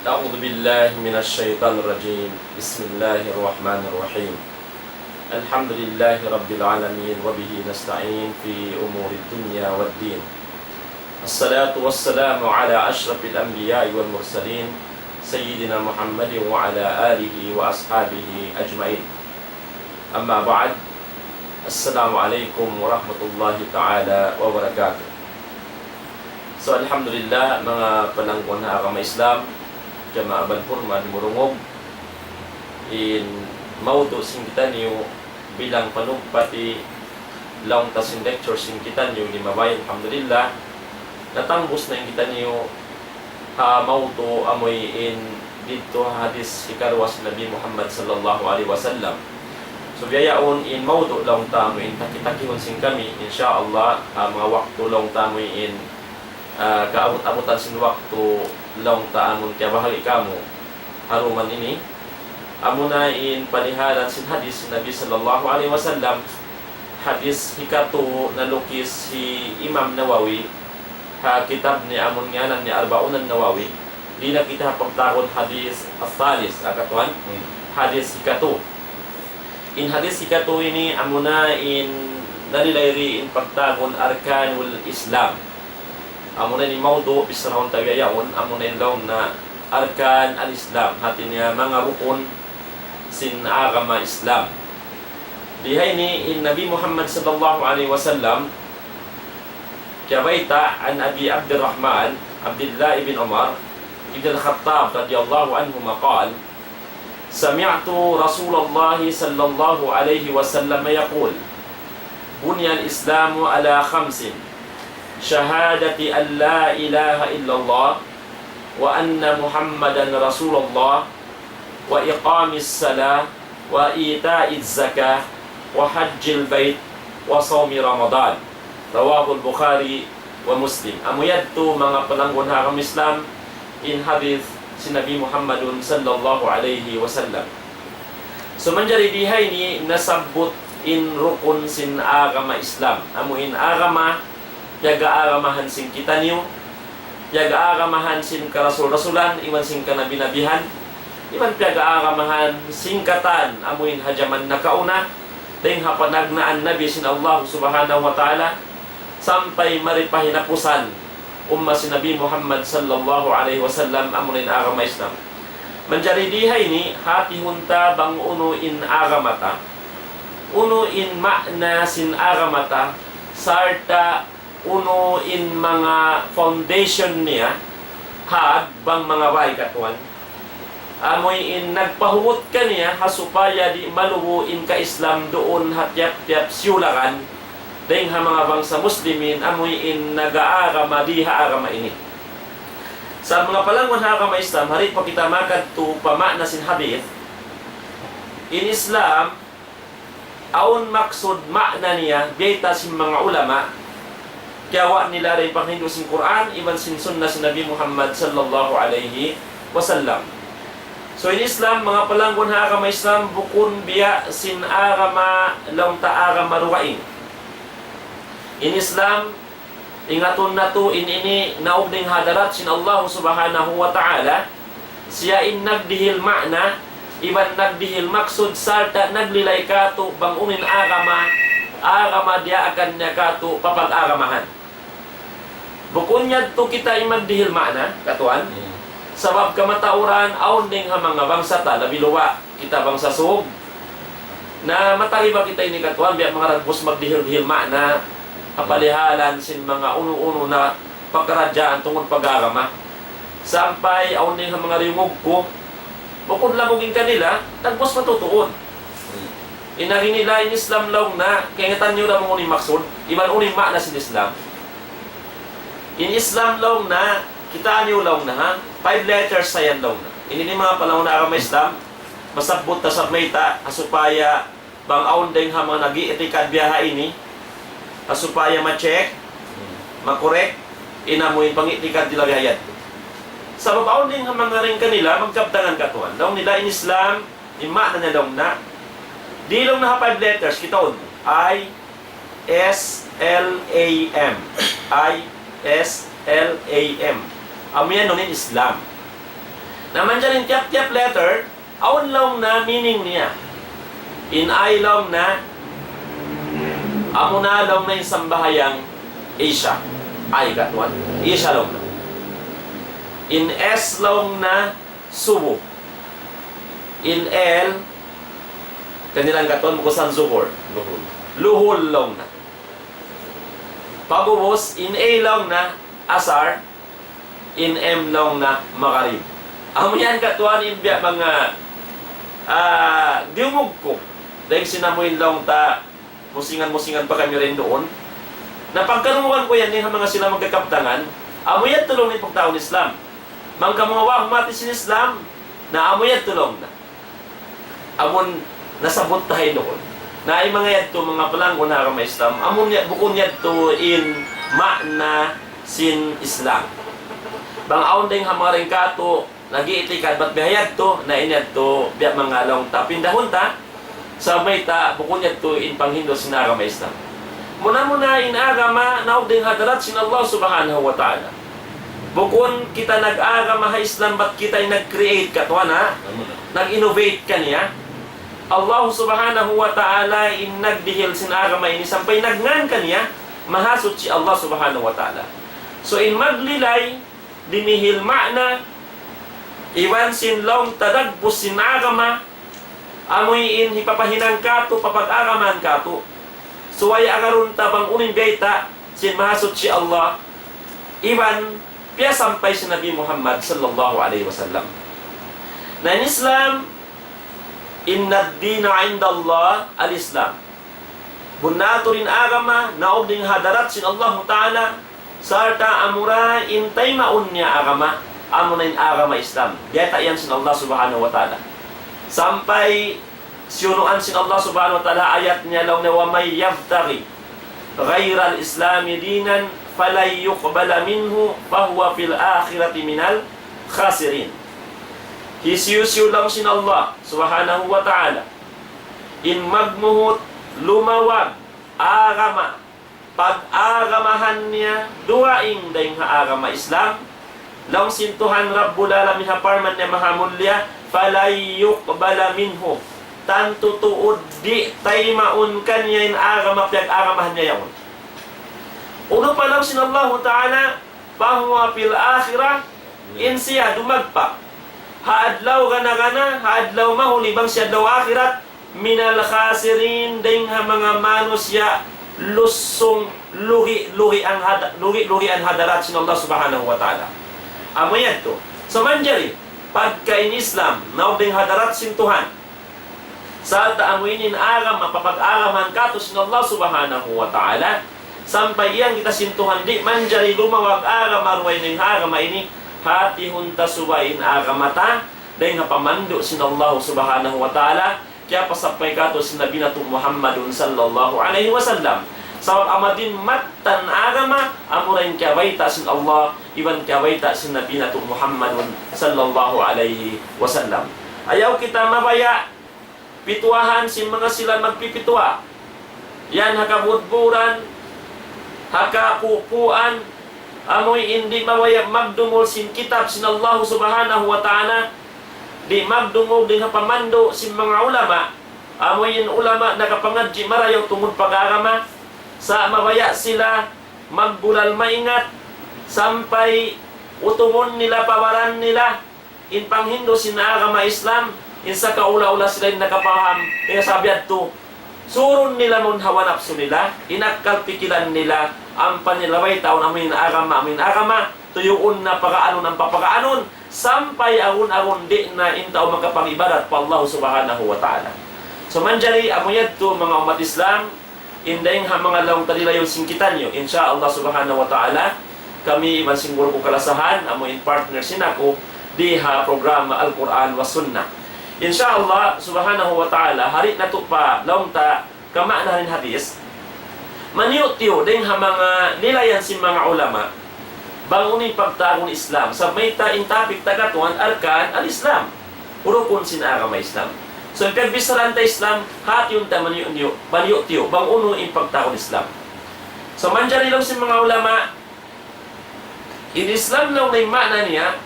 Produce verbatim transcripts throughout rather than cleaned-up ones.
أعوذ بالله من الشيطان الرجيم. بسم الله الرحمن الرحيم. الحمد لله رب العالمين، وبه نستعين في أمور الدنيا والدين. الصلاة والسلام على أشرف الأنبياء والمرسلين، سيدنا محمد وعلى آله وأصحابه أجمعين. أما بعد. السلام عليكم ورحمة الله تعالى وبركاته. So, alhamdulillah, manga palangguan ha agama Islam, jamaa bal purma di murungug, in mawdu' sin kitaniyu bilang panugpati laung ta sin lecture sin kitaniyu limabay, alhamdulillah, natangbus na in kitaniyu ha mawdu' amuin didtu ha hadis hikaruwa sin Nabi Muhammad sallallahu alayhi wasallam. So, biya' yaun in mawdu' laung ta amuin taki-takihun sin kami, insya Allah, ha manga waktu laung ta amuin, ah, kaabut-abutan sin waktu laung ta amun kiyabahagi' kamu ha dum ini. Amuna in palihalan sin hadis sin Nabi sallallahu alayhi wasallam, hadis hikatu nalukis hi Imam Nawawi ha kitab niya amun ngānan niya Arba'un an-Nawawi. Di' na kita ha pagtawagun hadis al-thalith, ha katuan, hadis hikatu. In hadis hikatu ini amuna in nalilay ri in pagtawagun Arkanul Islam. Amuna in mawdu' bicharahun ta biya' yaun, amuna in laung na Arkan al-Islam, hati niya manga rukun sin agama Islam. Di ha ini in Nabi Muhammad sallallahu alayhi wasallam, kiyabayta' عن أبي عبد الرحمن عبد الله بن عمر بن الخطاب رضي الله عنهما قال: سمعت رسول الله صلى الله عليه وسلم يقول: بني الإسلام على خمس، شهادة أن لا إله إلا الله وأن محمدا رسول الله وإقام الصلاة وإيتاء الزكاة وحج البيت وصوم رمضان. رواه البخاري ومسلم. Amu yadtu manga palangguan ha agama Islam, in hadis sin Nabi Muhammadun sallallahu alayhi wasallam. So, manjari di ha ini nasabbut in rukun sin agama Islam. Amu in agama piyag-aagamahan sin kitaniyu, piyag-aagamahan sin karasul-rasulan, iban sin kanabi-nabihan, iban piyag-aagamahan sin katan amuin ha jaman nakauna, dayng ha panagnaan nabi sin Allah Subhanahu wa Ta'ala, sampay mari pa hinapusan ummat sin Nabi Muhammad sallallahu alayhi wasallam, amuna in agama Islam. Manjari di ha ini, hatihun ta bang unu in agama ta, unu in maana sin agama ta, sarta' unu in manga foundation niya, ha bang manga bay katuan. Amuin nagpahugut kaniya ha supaya di' malubu in ka-Islam duun ha tiyap-tiyap siyulakan, dayng ha manga bangsa Muslimin, amuin nag-aagama di ha agama ini. Sa' manga palangguan ha agama Islam, hari pa kita makadtu pa maana sin hadith, in Islam, awn maksud maana niya, biyayta' sin manga ulama, kiyawa' nila dayn panghindu' sin Qur'an, iban sin sunnah sin Nabi Muhammad sallallahu alayhi wasallam. So, in Islam, manga palangguan ha agama Islam, bukun biya' sin agama, laung ta agama dugaing. In Islam, ingatun natu' in ini naug dayn ha hadarat sin Allah Subhanahu wa Ta'ala, siya in nagdihil maana, iban nagdihil maksud, sarta' naglilay kātu' bang unu in agama, agama diyaakan niya kātu' papag-agamahan. Bukun yadtu kita in magdihil maana, katuan. Hmm. Sabab kamatauran, awn dayn ha manga bangsa ta, labi luba' kita bangsa Sug. Na matariba kita ini katuan, biya' manga dagbus magdihil-dihil maana, ha palihalan sin manga unu-unu na pakaradjaan tungud pag-agama. Sampay awn dayn ha manga diyungug ku, bukun lamud in kanila, dagbus matutuun. In agi nila, in Islam laung na, kaingatan niyu da bang unu in maksud, iban unu in maana sin Islam. In Islam laung na, kitaa niyu laung na, ha? Five letters sa yan laung na. Ini in manga palangguan ha agama Islam, masabbut ta sa mayta', ha supaya bang awn dayn ha manga nag-iitikad biya' ha ini, ha supaya ma-check, ma-correct, in amu in pangitikad nila biya' ha yan. Sabab awn dayn ha manga dayn kanila, magkabtangan katuan. Laung nila in Islam, in maana niya laung na, di' laung na ha five letters, kitaun. I, S L A M. I S L A M. Amu yan in Islam. Na manjari in tiyap-tiyap letter, awn laung na meaning niya. In I laung na, amuna laung na in sambahayang Isha. I katuan. Isha laung na. In S laung na subuh. In L, kanilang katuan, bukusan zuhur. Luhul. Luhul laung na. Pag'ubus, in A laung na asar, in M laung na magarib. Amu yan katuan in biya' manga, ah, diyungug ku. Dayng sin amu in laung ta, musingan-musingan pa kami rin duun. Na pagkarungugan ku yan, in ha manga sila magkakabtangan, amu yan tulung in pagtawagun Islam. Bang kamu mawag mati sin Islam, na amu yan tulung na. Amun nasabut ta ha ini duun. Na in manga yadtu, manga palanggun ha agama Islam, amun ya, bukun yadtu in maana sin Islam. Bang awn dayng ha manga rin katu', nag-iitikad bat biya' ha yadtu, na in yadtu, biya' manga laung ta, pindahun ta, sa' mayta', bukun yadtu in panghindu' sin agama Islam. Muna-muna in agama, naug dayng ha hadarat sin Allah Subhanahu wa Ta'ala. Bukun kita nag-agama ha Islam, bat kita in nag-create katuan, ha? Nag-innovate kaniya. Allah Subhanahu wa Ta'ala in nagdihil sin agama ini sampay nagngan kaniya, Mahasuchi Allah Subhanahu wa Ta'ala. So, in maglilay, dimihil maana, iban sin laung ta dagbus sin agama, amuin hipapahinang katu', papag-agaman katu'. Subay agarun ta bang unu in bayta' sin Mahasuchi Allah, iban piyasampay sin Nabi Muhammad sallallahu alayhi wasallam. Na in Islam, إن الدين عند الله الإسلام. Bunnal tuud in agama, naug dayng ha hadarat sin Allahu Ta'ala, sarta' amura in taymaun niya agama, amuna in agama Islam. Biyayta' yan sin Allah Subhanahu wa Ta'ala. Sampay siyunuan sin Allah Subhanahu wa Ta'ala ayat niya laung niya, ومن يبتغ غير الإسلام دينا فلن يقبل منه وهو في الآخرة من الخاسرين. Hisiyu-siyu laung sin Allah Subhanahu wa Ta'ala in magmuhut lumawag agama, pag-agamahan niya dugaing dayn ha agama Islam, laung sin Tuhan Rabbul Alamin ha parman niya mahamulliya, فلن يقبل منه. Tantu tuud di' taymaun kaniya in agama piyag-agamahan niya yaun. Unu pa laung sin Allahu Ta'ala, فهو في الآخرة, in siya dumagpak ha adlaw gana-gana, ha adlaw mahuli bang siya adlaw akhirat, من الخاسرين, dayn ha manga manusiya' lusung lugi'-lugian hada-, lugi'-lugian ha hadarat sin Allah Subhanahu wa Ta'ala. Amu yadtu. So manjari, pagka in Islam, naug dayn ha hadarat sin Tuhan, sarta' amu ini in agama papag-agamahan katu' sin Allah Subhanahu wa Ta'ala, sampay iyan kita sin Tuhan di' manjari lumawag agama dugaing dayn ha agama ini, hātihun ta subay in agama ta, dayn ha pamandu' sin Allah Subhanahu wa Ta'ala, kiyapasampay katu' sin Nabi natu' Muhammadun sallallahu alayhi wasallam. Sabab amu in mattan agama, amura in kiyabayta' sin Allah, iban kiyabayta' sin Nabi natu' Muhammadun sallallahu alayhi wasallam. Ayaw kita mabaya' pituwahan sin manga sila magpipituwa. Yan ha kabudburan, ha kapupuan, amuin di' mabaya' magdungug sin kitab sin Allah Subhanahu wa Ta'ala, di' magdungug dayn ha pamandu' sin manga ulama, amuin ulama nakapangadji' marayaw tungud pag-agama, sa' mabaya' sila magbulal maingat, sampay utungun nila pa baran nila, in panghindu' sin agama Islam, in sakaula-ula sila in nakapaham, in sabi yadtu, surun nila mawn hawa napsu nila, in akkal pikilan nila, ampa nila baytaun amu in agama, amu in agama, tuyuun na pagaanun ampa pagaanun, sampay agun-agun di' na in tau makapangibadat pa Allah Subhanahu wa Ta'ala. So manjari amu yadtu manga ummat Islam, in dayng ha manga laung ta di' layun sin kitaniyu. Insya Allah Subhanahu wa Ta'ala, kami iban sin guru ku kalasahan, amu in partner sin aku, di ha programa Al-Quran wa Sunnah. Insya Allah Subhanahu wa Ta'ala, hari natu' pa laung ta kamaana in hadith. Maniyu'-tiyu' dayng ha manga nilayan sin manga ulama, bang unu in pagtawagun Islam. Sa' mayta' in topic ta katuan, arkan al-Islam. Rukun sin agama Islam. So, in pagbichara ta Islam, hātihun ta maniyu'-niyu', maniyu'-tiyu', bang unu in pagtawagun Islam. So, manjari laung sin manga ulama, in Islam laung na in maana niya,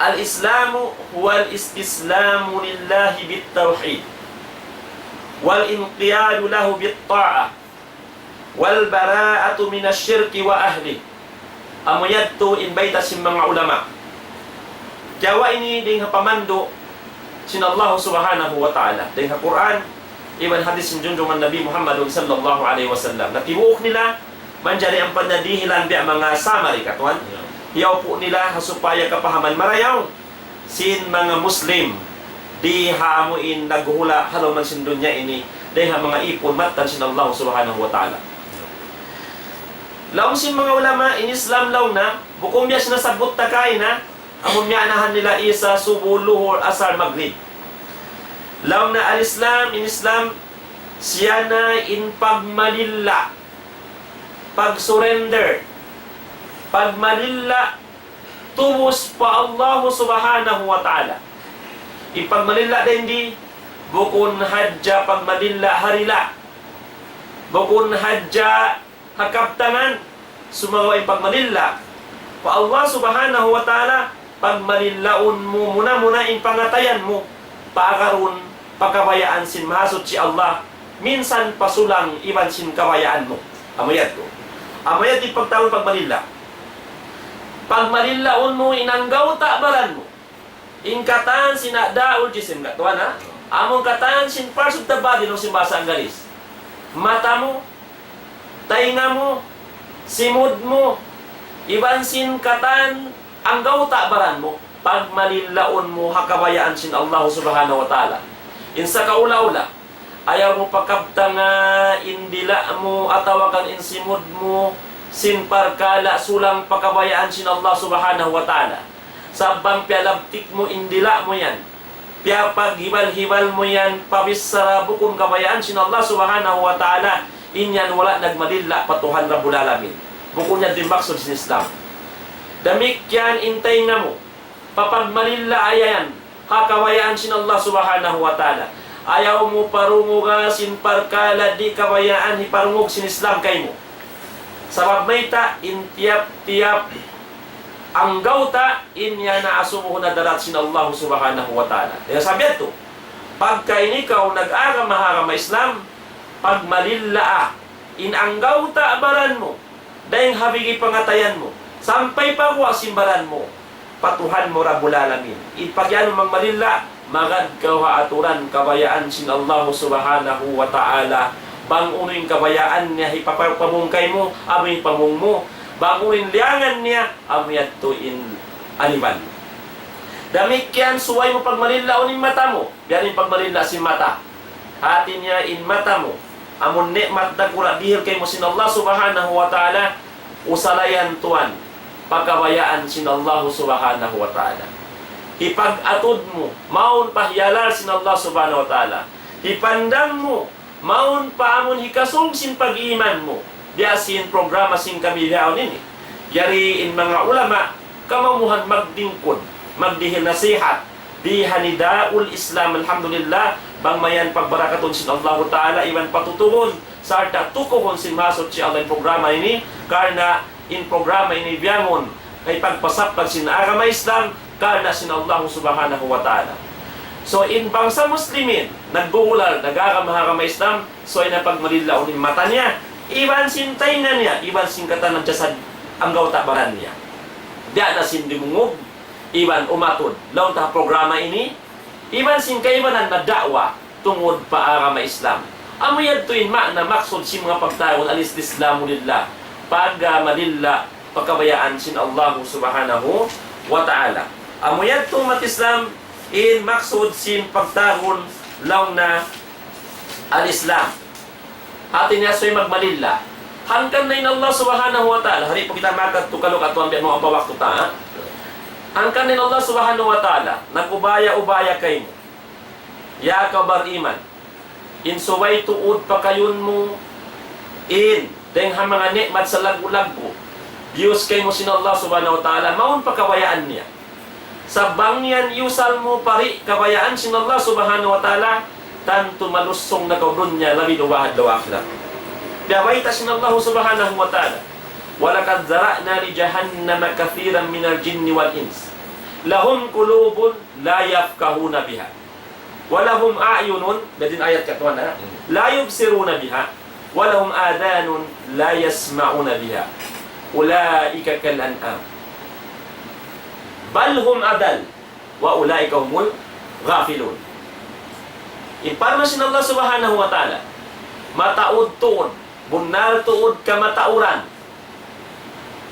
الإسلام هو الاستسلام لله بالتوحيد، والانقياد له بالطاعة، والبراءة من الشرك وأهله. Amu yadtu in bayta' sin manga ulama. Kiyawa' ini dayn ha pamandu' sin Allah Subhanahu wa Ta'ala, dayn ha Qur'an, iban hadith sin junjungan Nabi Muhammadun sallallahu alayhi wasallam. Natibuuk nila, manjari ampa nila dihilan biya' manga summary katuan. Iyaupu' nila ha supaya kapahaman marayaw sin manga Muslim di ha amu in naghuhula' ha lawm sin dunya ini, dayn ha manga ipun mattan sin Allah Subhanahu wa Ta'ala. Laung sin manga ulama, in Islam laung niya, bukun biya' sin nasabbut ta kaina, amun miyanahan nila Isa, Subu, Luhur, Asar, Magrib. Laung niya al-Islam, in Islam, siya na in pagmalilla', pag-surrender, pagmalilla' tubus pa Allah Subhanahu wa Ta'ala. In pagmalilla' dayn di, bukun hadja pagmalilla' ha dila'. Bukun hadja ha kabtangan, sumagawa' in pagmalilla' pa Allah Subhanahu wa Ta'ala, pagmalillaun mu muna-muna in pangatayan mu, paagarun pa kabayaan sin Mahasuchi Allah, minsan pa sulang iban sin kabayaan mu. Amu yadtu. Amu yadtu in pagtawagun pagmalilla'. Pagmalillaun mu in anggawta' baran mu. In katan sin a'dha'ul jism, katuan ha? Amun katan sin parts of the body, laung sin bahasa Anggalis. Mata mu, taynga mu, simud mu, iban sin katan anggawta' baran mu, pagmalillaun mu ha kabayaan sin Allah Subhanahu wa Ta'ala. In sakaula-ula, ayaw mu pakabtanga in dila' mu atawa kan in simud mu sin parkala' sulang pa kabayaan sin Allah Subhanahu wa Ta'ala. Sabab bang piyalabtik mu in dila' mu yan, piyapaghibal-hibal mu yan pa bichara bukun kabayaan sin Allah Subhanahu wa Ta'ala, in yan wala' nagmalilla' pa Tuhan Rabbul Alamin. Bukun yan in maksud sin Islam. Damikkiyan in taynga mu, papagmalilla' yan ha kabayaan sin Allah Subhanahu wa Ta'ala. Ayaw mu parunguga sin parkala' di' kabayaan hiparungug sin Islam kaymu. Sabab mayta', in tiyap-tiyap anggawta' in yan asubuhun ha hadarat sin Allah Subhanahu wa Ta'ala. Kaya sabab yadtu, pagka in ikaw nag-agama ha agama Islam, pagmalilla' in anggawta' baran mu, dayn ha bigi pangatayan mu, sampay pa guwa' sin baran mu, pa Tuhan mu Rabbul Alamin. In pag-anu magmalilla', magad kaw ha aturan kabayaan sin Allah Subhanahu wa Ta'ala. Bang unu in kabayaan niya hipapamung kaymu, amu in pamung mu. Bang unu in liyangan niya, amu yadtu in aniban. Damikkiyan subay mu pagmalillaun in mata mu, biya' diin in pagmalilla' sin mata. Hati niya in mata mu, amun ni'mat dakula' dihil kaymu sin Allah Subhanahu wa Ta'ala, usalayan tuwan pa kabayaan sin Allah Subhanahu wa Ta'ala. Hipag-atud mu, mawn pa hiyalal sin Allah Subhanahu wa Ta'ala. Hipandang mu, mawn pa amun hikasūng sin pag-iman mu. Biya' sin programa sin kami bihaun ini. Yari in manga ulama, kamumuhan magdingkud, magdihil nasihat, di ha Nidaul Islam, alhamdulillah, bang mayan pagbarakatun sin Allahu Ta'ala, iban patutuhun, sarta' tukuhun sin Mahasuchi Allah in programa ini, karna' in programa ini bihaun, kay pagpasaplag sin agama Islam, karna' sin Allah Subhanahu wa Ta'ala. So, in bangsa Muslimin, nagbubular, nag-agama ha agama Islam, so, in pagmalillaun in mata niya, iban sin taynga niya, iban sin katan jasad anggawta' baran niya. Biya' na sin dimungug, iban umatud, laung ta ha programa ini, iban sin kaibanan na da'wa, tungud pa agama Islam. Amu yadtu in maana maksud sin manga pagtawagun al-istislamu lillah, pagmalilla' pa kabayaan sin Allah Subhanahu wa Ta'ala. Amu yadtu ummat Islam, in maksud sin pagtawagun laung na al-Islam. Hati niya subay magmalilla'. Hangkan na in Allah Subhanahu wa Ta'ala, di' pa kita makadtu kalu katuan biya' manga pa waktu ta, ha? Hangkan na in Allah Subhanahu wa Ta'ala, nag-ubaya-ubaya kaymu. Ya kaw bar-iman, in subay tuud pakayun mu, in, dayng ha manga ni'mat salaggu'-laggu', biyus kaymu sin Allah Subhanahu wa Ta'ala, mawn pa kabayaan niya. Sa' bang yan iyusal mu pa di' kabayaan sin Allah Subhanahu wa Ta'ala, tantu malusung na kaw dunya, labi duwa ha adlaw akhirat. Biya' bayta' sin Allah Subhanahu wa Ta'ala, وَلَقَدْ ذَرَأْنَا لِجَهَنَّمَ كَثِيرًا مِنَ الْجِنِّ وَالْإِنْسِ. لهم قلوب لا يفقهون بها ولهم أعين, dayn ayat katuan ha, لا يبصرون بها ولهم آذان لا يسمعون بها أولئك كالأنعام بل هم أضل أولئك هم الغافلون. In parman sin Allah Subhanahu wa Ta'ala, mataud tuud, bunnal tuud kamatauran.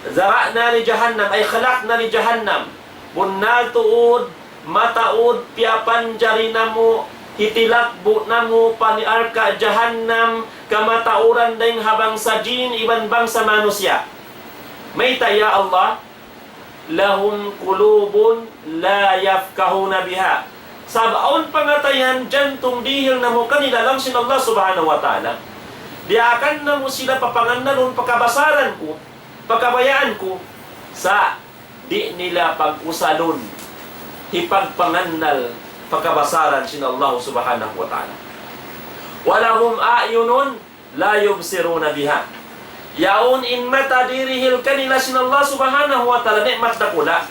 ذرأنا لجهنم, ay خلقنا لجهنم. Bunnal tuud, mataud piyapanjari namu', hitilakbu' namu' pa narka' jahannam, kamatauran dayn ha bangsa jin iban bangsa manusiya'. Mayta', ya Allah? لهم قلوب لا يفقهون بها. Sabab awn pangatayan jantung dihil namu' kanila laung sin Allah Subhanahu wa Ta'ala. Diyaakan namu' sila papangannalun pa kabasaran ku, pa kabayaan ku, sa' di' nila pag-usalun hipagpangannal pa kabasaran sin Allah Subhanahu wa Ta'ala. ولهم أعين لا يبصرون بها. Yaun in mata dihil kanila sin Allah Subhanahu wa Ta'ala, ni'mat dakula'.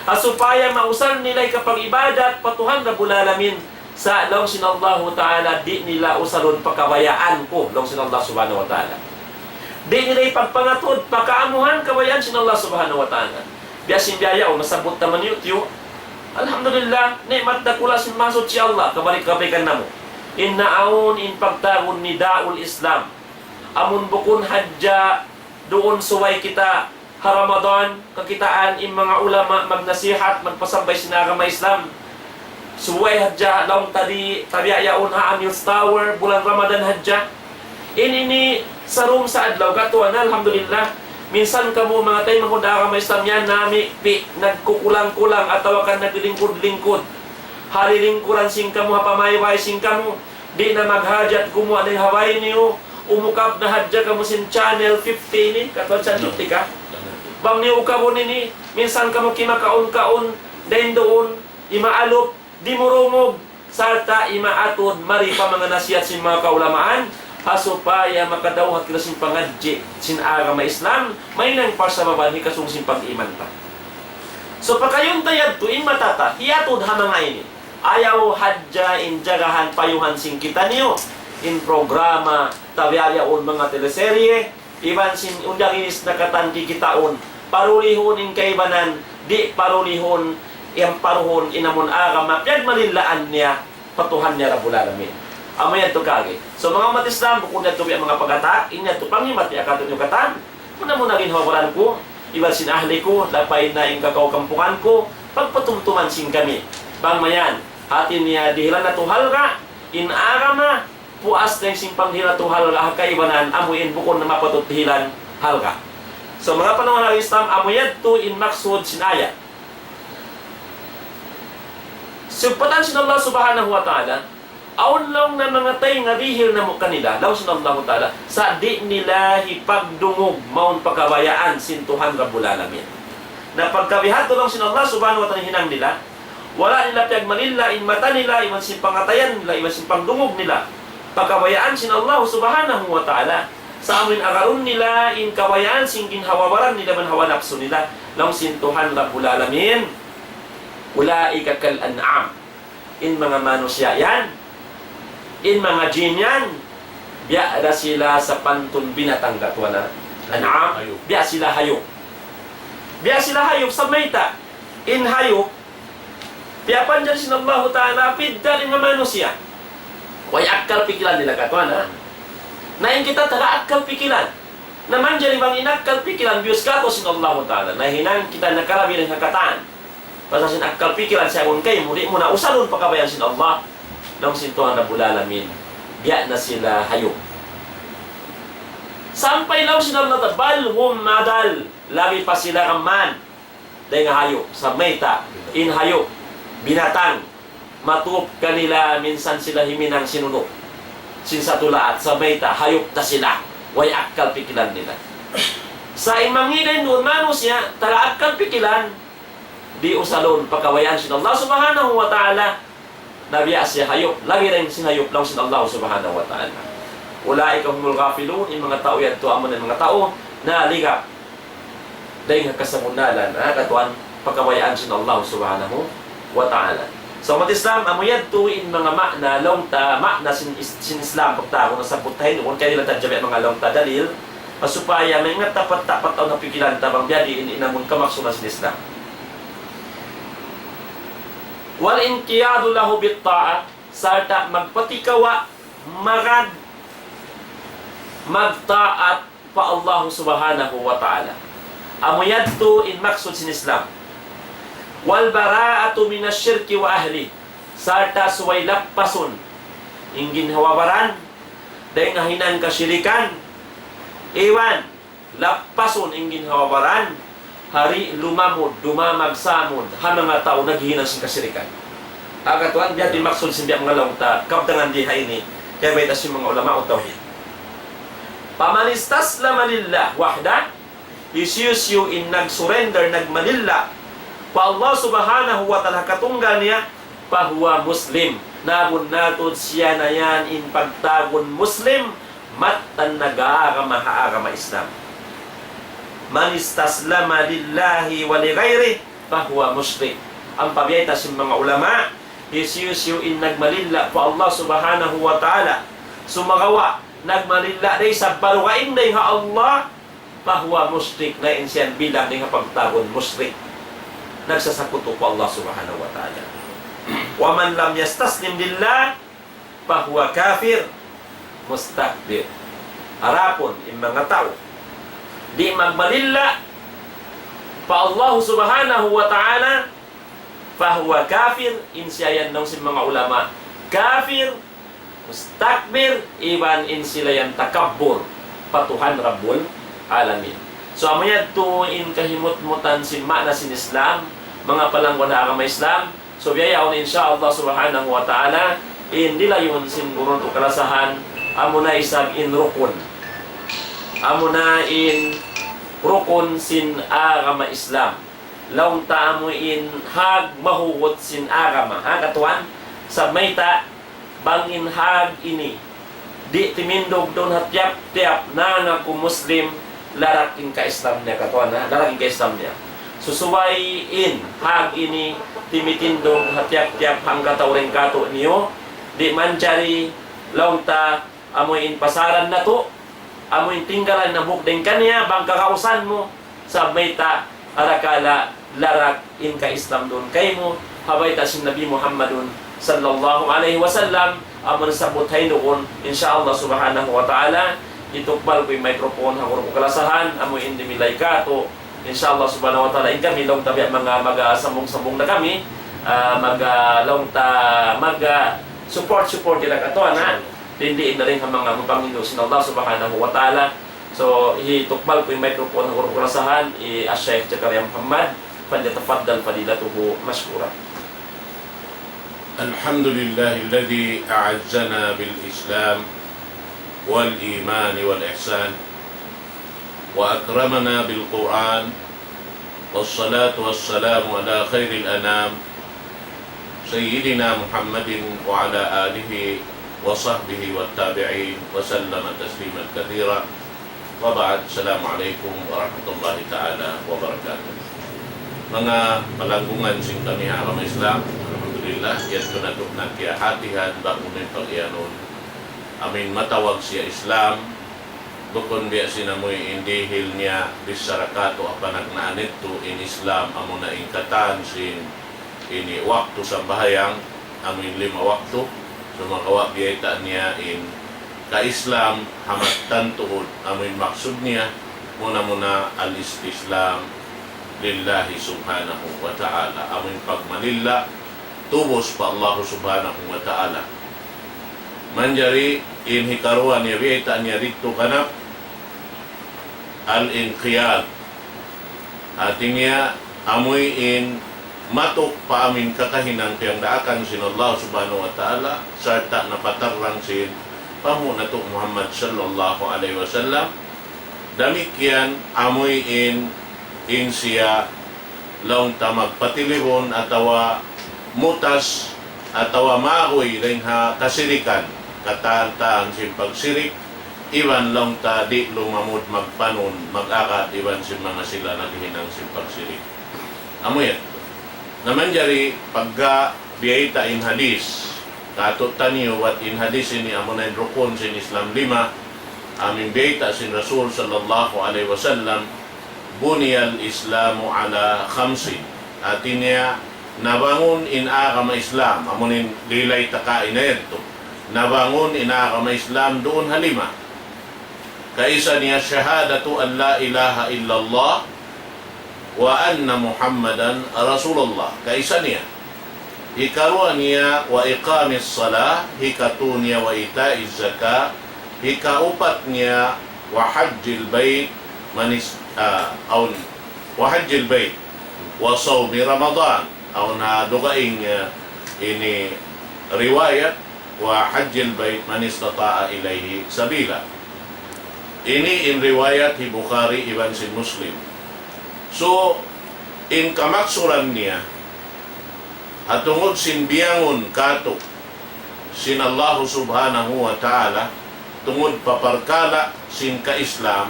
Ha supaya mausal nila hikapag-ibadat pa Tuhan Rabbul Alamin. Sa' laung sin Allahu Ta'ala, di' nila usalun pa kabayaan ku, laung sin Allah Subhanahu wa Ta'ala. Di' nila hipagpangatud pa kaamuhan kabayaan sin Allah Subhanahu wa Ta'ala. Biya' sin biya' yaun, masabbut ta man yutiyu. Alhamdulillah, ni'mat dakula' sin Mahasuchi Allah, kabalik-balikan namu'. In naawn in pagtawagun نداء الإسلام. Amun bukun hadja duun subay kita ha Ramadan, kakitaan in manga ulama magnasihat, magpasampay sin agama Islam. Subay hadja laung ta di' tabiya' yaun ha Amils Tower, bulan Ramadan hadja. In ini sarum sa adlaw, katuan, alhamdulillah. Minsan kamu manga taymanghud ha agama Islam yan, nami' pi, nagkukulang-kulang, atawa kan naglilingkud-lingkud. Ha lilingkuran sin kamu, ha pamaybay sin kamu, di' na maghajat gumuwa' dayn ha bay niyu, umukab na hadja kamu sin channel fifty ini, katuan, channel fifty ka? Bang niyu ukabun ini, minsan kamu kimakaun-kaun, dayn duun, imaalup, dimurungug, sarta' imaatud mari pa manga nasihat sin manga kaulamaan, ha supaya makadawhat kita sin pangadji' sin agama Islam, mahinang parsababan hikasung sin pag-iman ta. So, pakayun ta yadtu in mata ta, hiyatud ha manga ini. Ayaw hadja in jagahan payuhan sin kitaniyu, in programa, tabiya' yaun manga teleserye, iban sin undanginis na katan kikitaun, parulihun in kaibanan, di' parulihun, iyamparuhun in amun agama, piyagmalillaan niya pa Tuhan niya Rabbul Alamin. Amu yadtu kagi. So, manga ummat Islam, bukun yadtu biya' manga pagkata, in yadtu panghimat biya' katu' niyu katan, muna-muna ginhawa-baran ku, iban sin ahli ku, lapay na in kakaw kampungan ku, pagpatumtuman sin kami. Bang mayan, hati niya dihilan natu' halga', in agama, puas dayn sin pangdihil natu' halga' ha kaibanan, amu in bukun na mapatut dihilan halga'. So, manga panaw na Islam, amu yadtu in maksud sin ayat. Sugpatan sin Allah Subhanahu wa Ta'ala, awn laung na manga taynga dihil namu' kanila, laung sin Allahu Ta'ala, sa' di' nila hipagdungug mawn pa kabayaan sin Tuhan Rabbul Alamin. Na pagka bihadtu laung sin Allah Subhanahu wa Ta'ala hinang nila, wala' nila piyagmalilla in mata nila, iban sin pangatayan nila, iban sin pagdungug nila pa kabayaan sin Allah Subhanahu wa Ta'ala. Sa' amu in agarun nila in kabayaan sin ginhawa-baran nila iban hawa napsu nila, laung sin Tuhan Rabbul Alamin, أولئك كالأنعام. In manga manusiya' yan, in manga jin yan, biya' da sila sapantun binatang, katuan, ha? An'am, biya' sila hayup. Biya' sila hayup, sa' mayta', in hayup, piyapanjari sin Allahu Ta'ala, pidda' dayn ha manusiya'. Way akkal pikilan nila, katuan, ha? Na in kita taga akkal pikilan. Na manjari bang in akkal pikilan biyus kātu' sin Allahu Ta'ala, na hinang kita nakalabi dayn ha katan. Pasal sin akkal pikilan siya agun kaymu, di' mu na usalun pa kabayaan sin Allah. Laung sin Tuhan Rabbul Alamin, biya' na sila hayup. Sampay laung sin Allah Ta'ala, بل هم أضل, labi pa sila kaman dayn ha hayup. Sa' mayta', in hayup, binatang, matup kanila, minsan sila himinang sin unu, sin satulaat, sa' mayta', hayup da sila, way akkal pikilan nila. Sa' in mangī' dayn duun manusiya', taga akkal pikilan, di' usalun pa kabayaan sin Allah Subhanahu wa Ta'ala, na biya' siya hayup, labi dayn sin hayup, laung sin Allah Subhanahu wa Ta'ala. أولئك هم الغافلون, in manga tau yadtu amuna in manga tau naligap dayn ha kasabunnalan, ha, katuan, pakabayaan sin Allah Subhanahu wa Ta'ala. So, umat Islam, amu yadtu in manga ma'na, laung ta, ma'na sin, is- sin Islam, pagtawagun na sabbut tahin, kung kaya nila tadjabi manga laung ta dalil, supaya maingat tapat-tapat awn ha pikilan ta bang biyadiin in amun kamaksuran sin Islam. والانقياد له بالطاعة, sarta' magpatikawa', magad, magtaat pa Allah Subhanahu wa Ta'ala. Amu yadtu in maksud sin Islam. والبراءة من الشرك وأهله, sarta' subay lappasun in ginhawa-baran dayn ha hinang kasirikan, iban lappasun in ginhawa-baran ha di' lumamud, dumamag samud ha manga tau naghihinang sin kasirikan. Hangkan tuwan, biya' diin maksud sin biya' manga laung ta, kabtangan di ha ini, kaya bayta' sin manga ulama tawhid. فمن استسلم لله وحده, hisiyu-siyu in nag-surrender, nagmalilla' pa Allah Subhanahu wa Ta'ala ha katunggal niya, فهو مسلم. Na bunnal tuud siya na yan in pagtawagun Muslim, mattan nag-aagama ha agama Islam. من استسلم لله ولغيره فهو مشرك. Ampa biyayta' sin manga ulama, hisiyu-siyu in nagmalilla' pa Allah Subhanahu wa Ta'ala, sumagawa' nagmalilla' da isab pa dugaing dayn ha Allah, فهو مشرك, na in siya bilang dayn ha pagtawagun mushrik. Nagsasakutu pa Allah Subhanahu wa Ta'ala. ومن لم يستسلم لله فهو كافر مستكبر. Adapun in manga tau di' magmalilla' pa Allah Subhanahu wa Ta'ala, فهو كافر, in siya yan laung sin manga ulama kafir, mustakbir, iban in sila yan takabbur pa Tuhan Rabbul Alamin. So, amu yadtu in kahimut-mutan sin ma'na sin Islam, manga palangguan ha agama Islam. So, biya' yaun, insya Allah Subhanahu wa Ta'ala, in dilayun sin gurun ku kalasahan, amuna isab in rukun. Amuna in rukun sin agama Islam. Laung ta amu in hag mahugut sin agama. Ha, katuan? Sabab mayta', bang in hag ini di' timindug duun ha tiyap-tiyap nangaku Muslim, larak in ka-Islam niya, katuan, ha? Larak in ka-Islam niya. Susubay in hag ini timitindug ha tiyap-tiyap hangkatau dayn kātu'niyu, di' manjari laung ta amu in pasaran natu', amu in tinggalan hambuuk dayn kaniya, bang kagausan mu, sabab mayta', arakala' larak in ka-Islam duun kaymu, ha bayta' sin Nabi Muhammadun sallallahu alayhi wasallam, amu in sabbut ha ini duun, insya Allah Subhanahu wa Ta'ala, hitukbal ku in microphone ha guru ku kalasahan, amu in dimilay kātu', insya Allah Subhanahu wa Ta'ala, in kami laung ta biya' manga maga sambung-sambung na kami, ah, maga laung ta, maga support-support nila katuan, ha? Diin-diin na dayn ha manga mapanghindu' sin Allah Subhanahu wa Ta'ala. So, hitukbal ku in microphone ha guru ku kalasahan, hi Al-Sheikh Zakaria Muhammad, فليتفضل فضيلته مشكورا. الحمد لله الذي أعزنا بالإسلام والإيمان والإحسان وأكرمنا بالقرآن، والصلاة والسلام على خير الأنام سيدنا محمد وعلى آله وصحبه والتابعين وسلم تسليما كثيرا. وبعد، السلام عليكم ورحمة الله تعالى وبركاته. Manga palanggungan sin kami ha agama Islam, alhamdulillah, yadtu natu' na kiyahatihan bang unu in pag-iyanun. Amu in matawag siya Islam, bukun biya' sin amu in dihil niya bichara kātu' ha panagnaan yadtu, in Islam amuna in katan sin ini waktu sambahayang, amu in lima waktu, sumagawa' biyayta' niya in ka-Islam ha mattan tuud, amu in maksud niya, muna-muna al-istislam lillahi subhanahu wa ta'ala, amu in pagmalilla' tubus pa Allah subhanahu wa ta'ala. Manjari in hikaruwa niya biyayta' niya didtu kanap al-inqiyad. Hati niya, amuin matuk pa amuin kakahinang piyagdaakan sin Allah subhanahu wa ta'ala, sarta' napatarrang sin panghu' natu' Muhammad sallallahu alayhi wasallam. Damikkiyan amuin in siya laung ta magpatilibun atawa mutas atawa maguy dayn ha kasirikan, katan-katan sin pagsirik, iban laung ta di' lumamud magpanun, mag-agad iban sin manga sila naghihinang sin pagsirik. Amu yan. Na manjari pagka biyayta' in hadis, katu' taniyu bat in hadis ini amuna in rukun sin Islam lima, amu in biyayta' sin Rasul sallallahu alayhi wasallam, بني الإسلام على خمس. Hati niya, nabangun in agama Islam, amu in lilayta' kaina yadtu. Nabangun in agama Islam duun ha lima. Kaisa niya شهادة أن لا إله إلا الله وأن محمدا رسول الله. Kaisa niya. Hikaruwa niya وإقام الصلاة, hikatu niya وإيتاء الزكاة, hikaupat niya وحج البيت من اس-, ah, awn, وحج البيت وصوم رمضان. Awn ha dugaing, ah, ini riwayat, وحج البيت من استطاع إليه سبيلا. Ini in riwayat hi Bukhari iban sin Muslim. So, in kamaksuran niya, ha tungud sin biyangun katu' sin Allahu Subhanahu wa Ta'ala, tungud pa parkala' sin ka-Islam,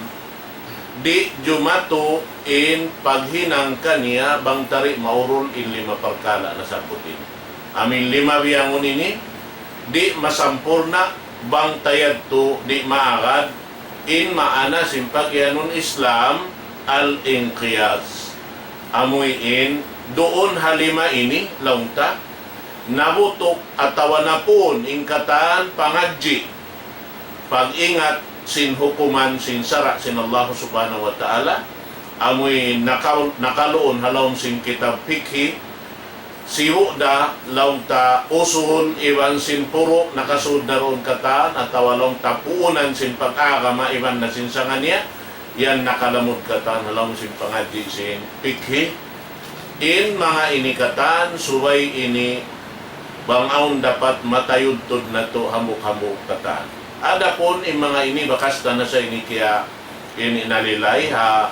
di' jumatu in paghinang kaniya bang ta di' maurul in lima parkala' nasabbut ini. Amu in lima biyangun ini, di' masampurna' bang ta yadtu di' maagad in maana sin pagiyanun Islam, الانقياد. Amu in duun ha lima ini, laung ta, nabutuk atawa napun in katan pangadji', pag-ingat sin hukuman sin sara' sin Allah Subhanahu wa Ta'ala, amu in nakal-, nakaluun ha lawm sin kitab fikhi, sibu' da laung ta usul iban sin puru' nakasud na duun katan, atawa laung ta puunan sin pag-agama iban na sin sanga niya, yan nakalamud katan ha lawm sin pangadji' sin fikhi. In manga ini katan, subay ini bang awn dapat matayudtud natu' hambuuk-hambuuk katan. Adapun in manga ini bakas ta na sa ini kiya ini nalilay ha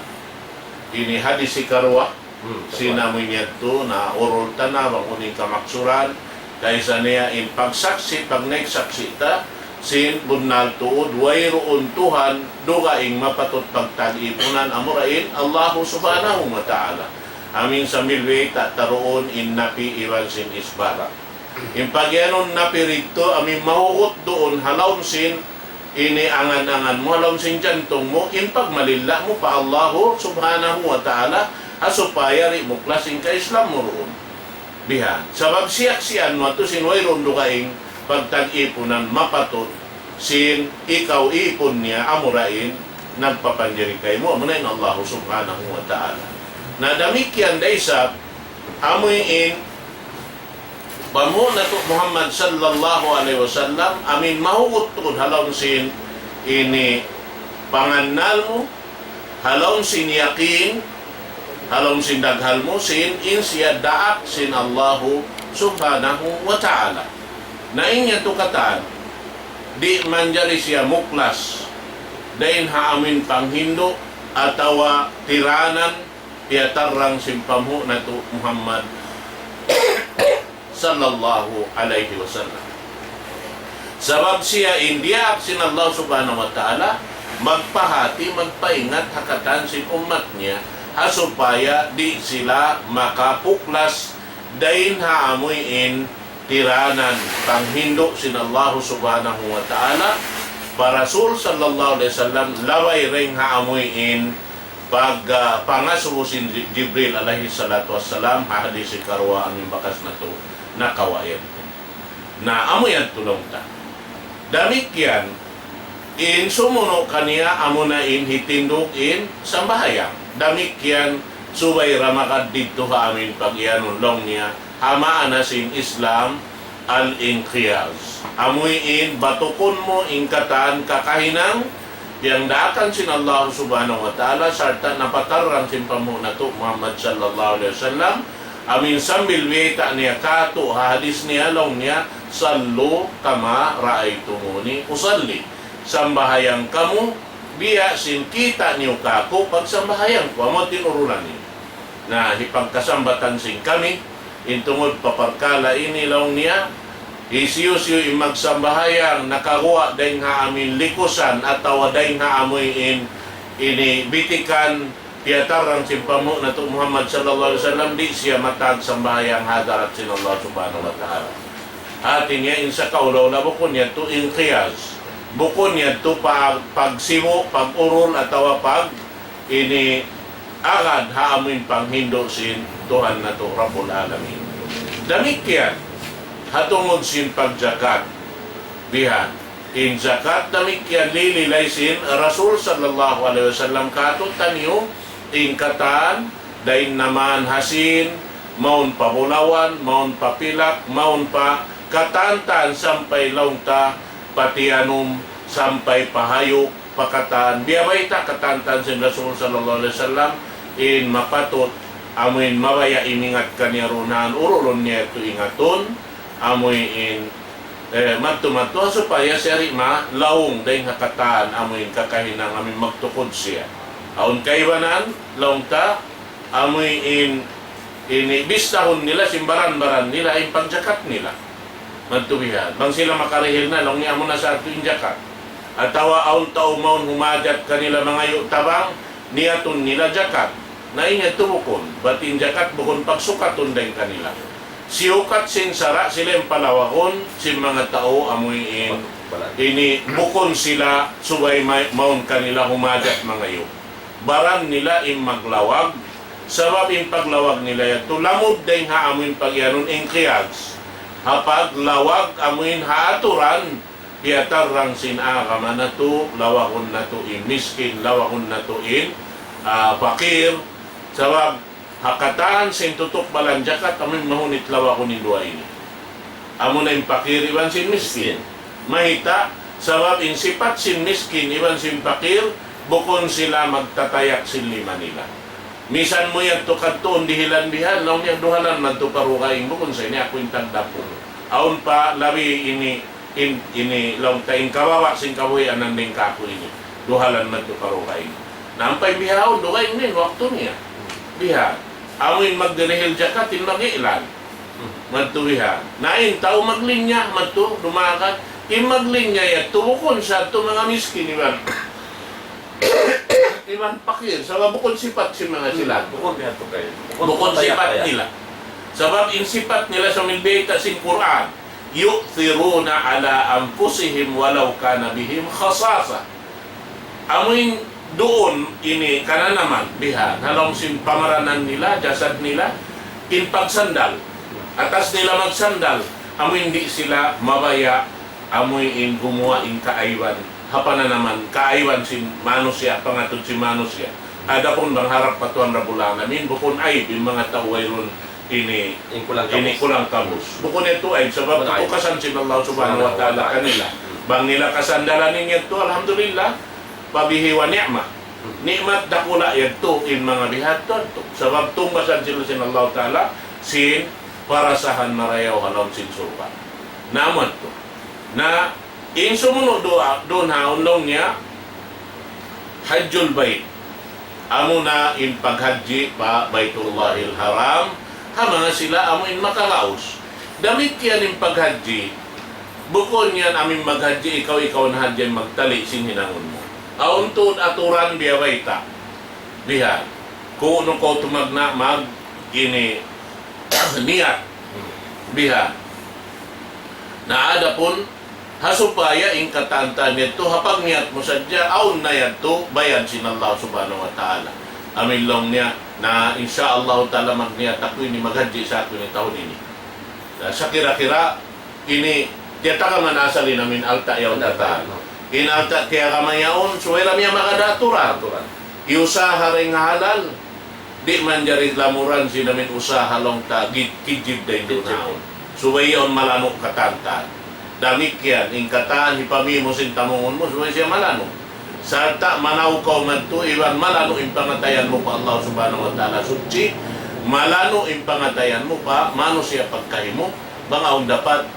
ini hadis hikaruwa, hmm, sin amu in yadtu naurul ta na bang unu in kamaksuran, kaisa niya in pagsaksi', pagnaik saksi' ta, sin bunnal tuud, wayruun Tuhan dugaing mapatut pagtag-ipunan, amura in Allahu Subhanahu wa Ta'ala. Amu in sambil biyayta' ta duun in napi iban sin isbat. In pagiyanun napi didtu, amu in mahugut duun ha lawm sin ini angan-angan mu, ha lawm sin jantung mu, in pagmalilla' mu pa Allahu Subhanahu wa Ta'ala, ha supaya di' muklas in ka-Islam mu duun. Bihan. Sabab siyaksian mu yadtu sin wayruun dugaing pagtag-ipunan mapatut sin ikaw ipun niya amura in nagpapanjari kaymu, amuna in Allahu Subhanahu wa Ta'ala. Na damikkiyan da isab, amu in panghu' natu' Muhammad sallallahu alayhi wasallam, amu in mahugut tuud ha lawm sin ini pangannal mu, ha lawm sin yakin, ha lawm sin daghal mu, sin in siya daak sin Allahu Subhanahu wa Ta'ala. Na in yadtu katan, di' manjari siya muklas dayn ha amu in panghindu' atawa tiranan piyatarrang sin panghu' natu' Muhammad sallallahu alayhi wasallam. Sabab siya in diyaak sin Allah Subhanahu wa Ta'ala, magpahati, magpaingat ha katan sin ummat niya, ha supaya di' sila makapuklas dayn ha amu in tiranan panghindu' sin Allah Subhanahu wa Ta'ala pa Rasul sallallahu alayhi wasallam, labay dayn ha amu in pag, ah, pangasubu sin Ji-, Jibril alayhi salatu wassalam, ha hadis hikaruwa amu in bakas natu' nakawa' yadtu. Na, amu yadtu laung ta. Damikkiyan, in sumunu' kaniya amuna in hitindug in sambahayang. Damikkiyan, subay da magad didtu ha amu in pagiyanun laung niya, ha maana sin Islam, al-inqiyad. Amu in batukun mu in katan kakahinang, piyagdaakan sin Allah Subhanahu wa Ta'ala, sarta' napatarrang sin panghu' natu' Muhammad sallallahu alayhi wasallam, amu in sambil biyayta' niya katu' ha hadis niya, laung niya, صلوا كما رأيتموني أصلي. Sambahayang kamu, biya' sin kita' niyu kaku' pagsambahayang ku, amu tinurunan niyu. Na, hipagkasambatan sin kami, in tungud pa parkala' ini laung niya, hisiyu-siyu in magsambahayang nakaguwa' dayn ha amu in likusan atawa dayn ha amu in ini bitikan piyatarrang sin panghu' natu' Muhammad sallallahu alayhi wasallam, di' siya matag sambahayang ha hadarat sin Allah subhanahu wa ta'ala. Hati niya in sakaula-ula bukun yadtu in qiyas. Bukun yadtu pa-, pagsibu', pag-urul, atawa pag ini agad ha amuin panghindu' sin Tuhan natu' Rabbul Alamin. Damikkiyan, ha tungud sin pagjakat. Bihan. In jakat damikkiyan lililay sin Rasul sallallahu alayhi wasallam kātu'niyu, in katan, dayn naman ha sīn, mawn pa bulawan, mawn pa pilak, mawn pa katan-katan sampay laung ta pa tiyanum, sampay pa hayup, pa katan. Biya' bayta' katan-katan sin Rasul sallallahu alayhi wasallam, in mapatut, amuin mabaya' in ingat kaniya duun, urulun niya yadtu ingatun, amuin, eh, madtu-madtu, ha supaya siya di' malaung dayn ha katan, amuin kakahinang, amuin magtukud siya. Awn kaibanan, laung ta, amuin, ini bistahun nila, sin baran-baran nila, in pagjakat nila. Madtu bihan. Bang sila makarihil na, laung niya amuna sa yadtu in jakat. Atawa awn tau mawn humajat kanila mangayu' tabang, niyatun nila jakat. Na in yadtu bukun, bat in jakat bukun pagsukatun dayn kanila. Siyukat sin sara' sila in palawagun, sin manga tau amuin, ini bukun sila subay may-, mawn kanila humajat mangayu'. Baran nila in maglawag, sabab in paglawag nila yadtu lamud dayn ha amuin pagiyanun in qiyas. Ha paglawag amuin ha aturan, piyatarrang sin agama natu', lawagun natu' in miskin, lawagun natu' in, ah, pakir. Sabab ha katan sin tutukbalan jakat, amuin mahunit lawagun in duwa ini. Amuna in pakir iban sin miskin. Mayta', sabab in sipat sin miskin iban sin pakir, bukun sila magtatayak sin lima nila. Misan mu yadtu kadtuun dihilan bihan, laung niya duhalan madtu pa dugaing, bukun sa ini aku in tagdapu. Awn pa labi ini, in, ini laung ta in kababa' sin kabuhianan dayn kāku' ini. Duhalan madtu pa dugaing. Na ampa in bihaun, dugaing na in waktu niya. Bihan. Amuin magdirihil jakat, in mag-i'lan. Madtu bihan. Na in tau maglinya, madtu, dumagan. In maglinya yadtu, bukun sa yadtu manga miskin iban. Iban pakir, sabab bukun sipat sin manga sila. Bukun bihan tu kay. Bukun sipat nila. Sabab in sipat nila sa' amuin bayta' sin Qur'an. يؤثرون على أنفسهم ولو كان بهم خصاصة. Amuin duun ini kananaman bihan, ha lawm sin pamaranan nila, jasad nila, in pagsandal. Atas nila magsandal, amuin di' sila mabaya', amuin gumuwa' in kaaiban, ha pananaman, kaaiban sin manusiya', pangatud sin manusiya'. Adapun bang harap pa Tuhan Rabbul Alamin, bukun aib in manga tau wayruun ini, ini kulang kabus. Bukun yadtu aib, sabab katukasan sin Allah Subhanahu wa Ta'ala kanila. Bang nila kasandalan in yadtu, alhamdulillah, فبه ونعم. Ni'mat dakula' yadtu in manga bihadtu. Sabab tungbasan sila sin Allah Ta'ala, sin parasahan marayaw ha lawm sin surga'. Na amu yadtu. Na in sumunu' duwa, duun ha laung niya, Hajjul Bayt. Amuna in paghajji pa Baytullahil Haram, ha manga sila amu in makalaus. Damikkiyan in paghajji, bukun yan amuin maghajji ikaw, ikaw na hadja in magtali' sin hinangun mu. Awn tuud aturan biya' bayta'. Bihan. Kunu' kaw tumagna' mag ini niyat. Bihan. Na adapun ha supaya in katan-katan yadtu, ha pagniyat mu sadja, awn na yadtu, bayad sin Allah Subhanahu wa Ta'ala. Amuin laung niya, na insya Allah Ta'ala magniyat aku ini, maghajji sa aku ini tahun ini. Na sakira-kira, ini, tiyatagaman asal in amuin alta' yaun katan. In alta' tiyagama yaun, subay da niya magad aturan. Iyusaha dayn ha halal, di' manjari lamuran sin amuin usaha laung ta, gi-, kijib dayn duun yaun. Subay yaun malanu' katan-katan. Damikkiyan, in katan hipamī mu sin tamungun mu, subay siya malanu'. Sarta' manaw kaw madtu iban malanu' in pangatayan mu pa Allah Subhanahu wa Ta'ala suchi, malanu' in pangatayan mu pa manusiya' pagkahi mu, bang awn dapat,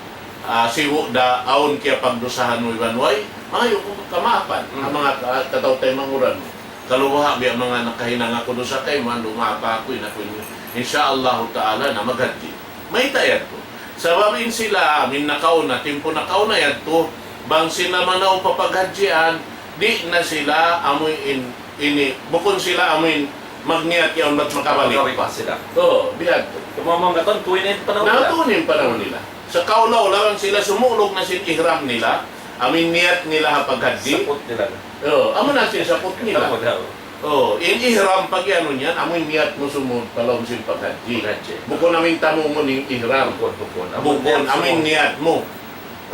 ah, sibu' da awn kiyapagdusahan mu iban way, mangayu' kaw kamaapan, ha manga ka-, kataw-taymanghuran mu. Kalu baha' biya' manga nakahinang aku dusa kaymu, andu' maapa aku, in aku in, insya Allahu Ta'ala na maghajji. Mayta' yadtu? Sabab in sila, amuin nakauna, timpu nakauna yadtu, bang sila manaw pa paghajjian, di' na sila amuin, ini, bukun sila amuin, Magniyat yaun bat makabalik. Makabalik pa sila. Oo, biya' hādtu. Tumamang katan, tuwi na in panahun nila. Na, tuwi na in panahun nila. Sa' kaulaw laung sila sumulug na sin ihram nila, amu in niyat nila ha paghajji. Saput nila na. Oo, amu na sin saput nila. Amu na, oo. Oo, in ihram pag-iyanun yan, amu in niyat mu sumud pa lawm sin paghajji. Paghajji. Bukun amu in tamungun in ihram. Bukun, bukun. Bukun, amu in niyat mu.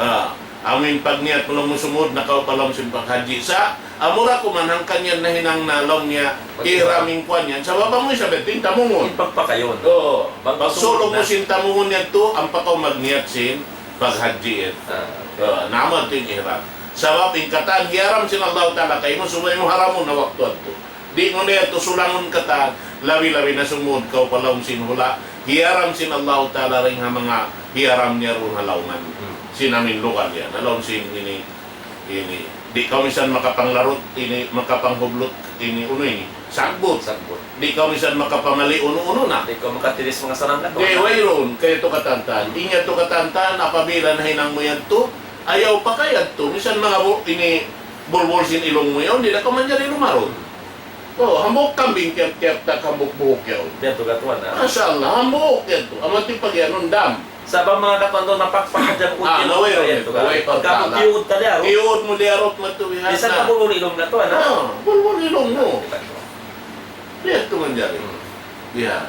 Ah, amu in pagniyat mu laung mu sumud na kaw pa lawm sin paghajji. Sa', amura kuman hangkan yan nahinang na laung niya, ihram in kuwan yan. Sabab amu isab yadtu in tamungun. In pagpakayun. Oo. Pag-, pagsulug mu sin tamungun yadtu, ampa kaw magniyat sin paghajji yan. Ah, okay. Ah, na amu yadtu in ihram. Sabab in katan hiyaram sin Allahu Ta'ala kaymu, subay mu haramun ha waktu yadtu. Di' mu na yadtu sulangun katan, labi-labi na sumud kaw pa lawm sin hula'. Hiyaram sin Allahu Ta'ala dayn ha manga hiyaram niya duun ha lawman. Hmm. Sin amu in lugal yan. Ha lawm sin ini, ini. Di' kaw minsan makapanglarut, ini, makapanghublut, ini, unu ini. Sagbut. Sagbut. Di' kaw minsan makapamali, unu-unu na. Di' kaw makatilis manga sarang katu'. Di', wayruun, kaytu katantan. Hmm. In yadtu katantan, apabila nahinang mu yadtu, ayaw pa kayadtu. Minsan manga bu-, ini, bulbul sin ilung mu yaun, di' na kaw manjari lumarut. Oh, hambuuk kambing tiyap-tiyap tak hambuuk buhuk yaun. Biya' tu katuan, ah. Masha Allah, hambuuk yan tu. Amu in pag-iyanun dam. Sabab manga katuan tu napakpak hadja bukun. Ah, tiyuud na way, katuan. Way pagkala. Pagka bukun tiyuud ka diyaru. Tiyuud mu diyaru, matuwi. Bisan na. Bulbul ilung katuan, ah. Ah, bulbul ilung mu. Biya' tu manjari. Hmm. Biya'.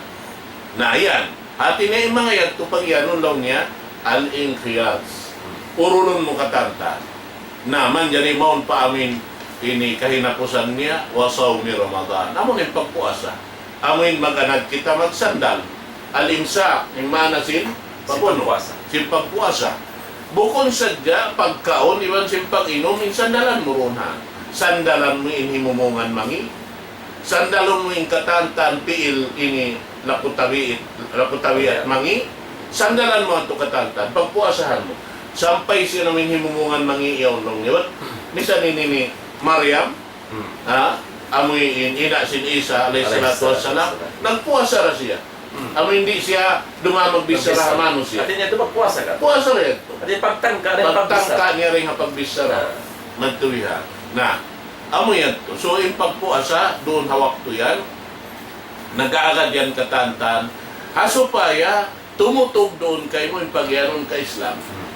Na, yan. Hati niya in manga yadtu pag-iyanun laung niya, al-inqiyad. Urulun mu katantan. Na, manjari mawn pa amu in ini kahinapusan niya, wa sawmi Ramadan. Amu in pagpuasa. Amu in mag-anad kita magsandal. Al-imsak, in maana sin pagpuasa. Sin pagpuasa. Bukun sadja pagkaun iban sin pag-inum, in sandalan mu duun ha. Sandalan mu in himumungan mangi'. Sandalun mu in katantan pi'il ini laku tabiat, laku tabiat mangi'. Sandalan mu yadtu katantan, pagpuasahan mu. Sampay siya na in himumungan mangi' yaun laung niya. Misan ini ni Maryam, hmm, ha? Amu in ina' sin Isa alayhi salatu wassalam, alayhi salatu wassalam, nagpuasa da siya. Hmm. Amu in di' siya dumamag bichara ha manusiya'. Hati niya tu pagpuasa ka? Puasa da yadtu. Hati pagtangka, hati pagtangka niya dayn ha pagbichara. Ah. Magtuwihan. Na, amu yadtu. So, in pagpuasa, duun ha waktu yan, nag-aagad yan katantan. Ha supaya tumutug duun kaymu in pag-iyanun ka-Islam. Hmm.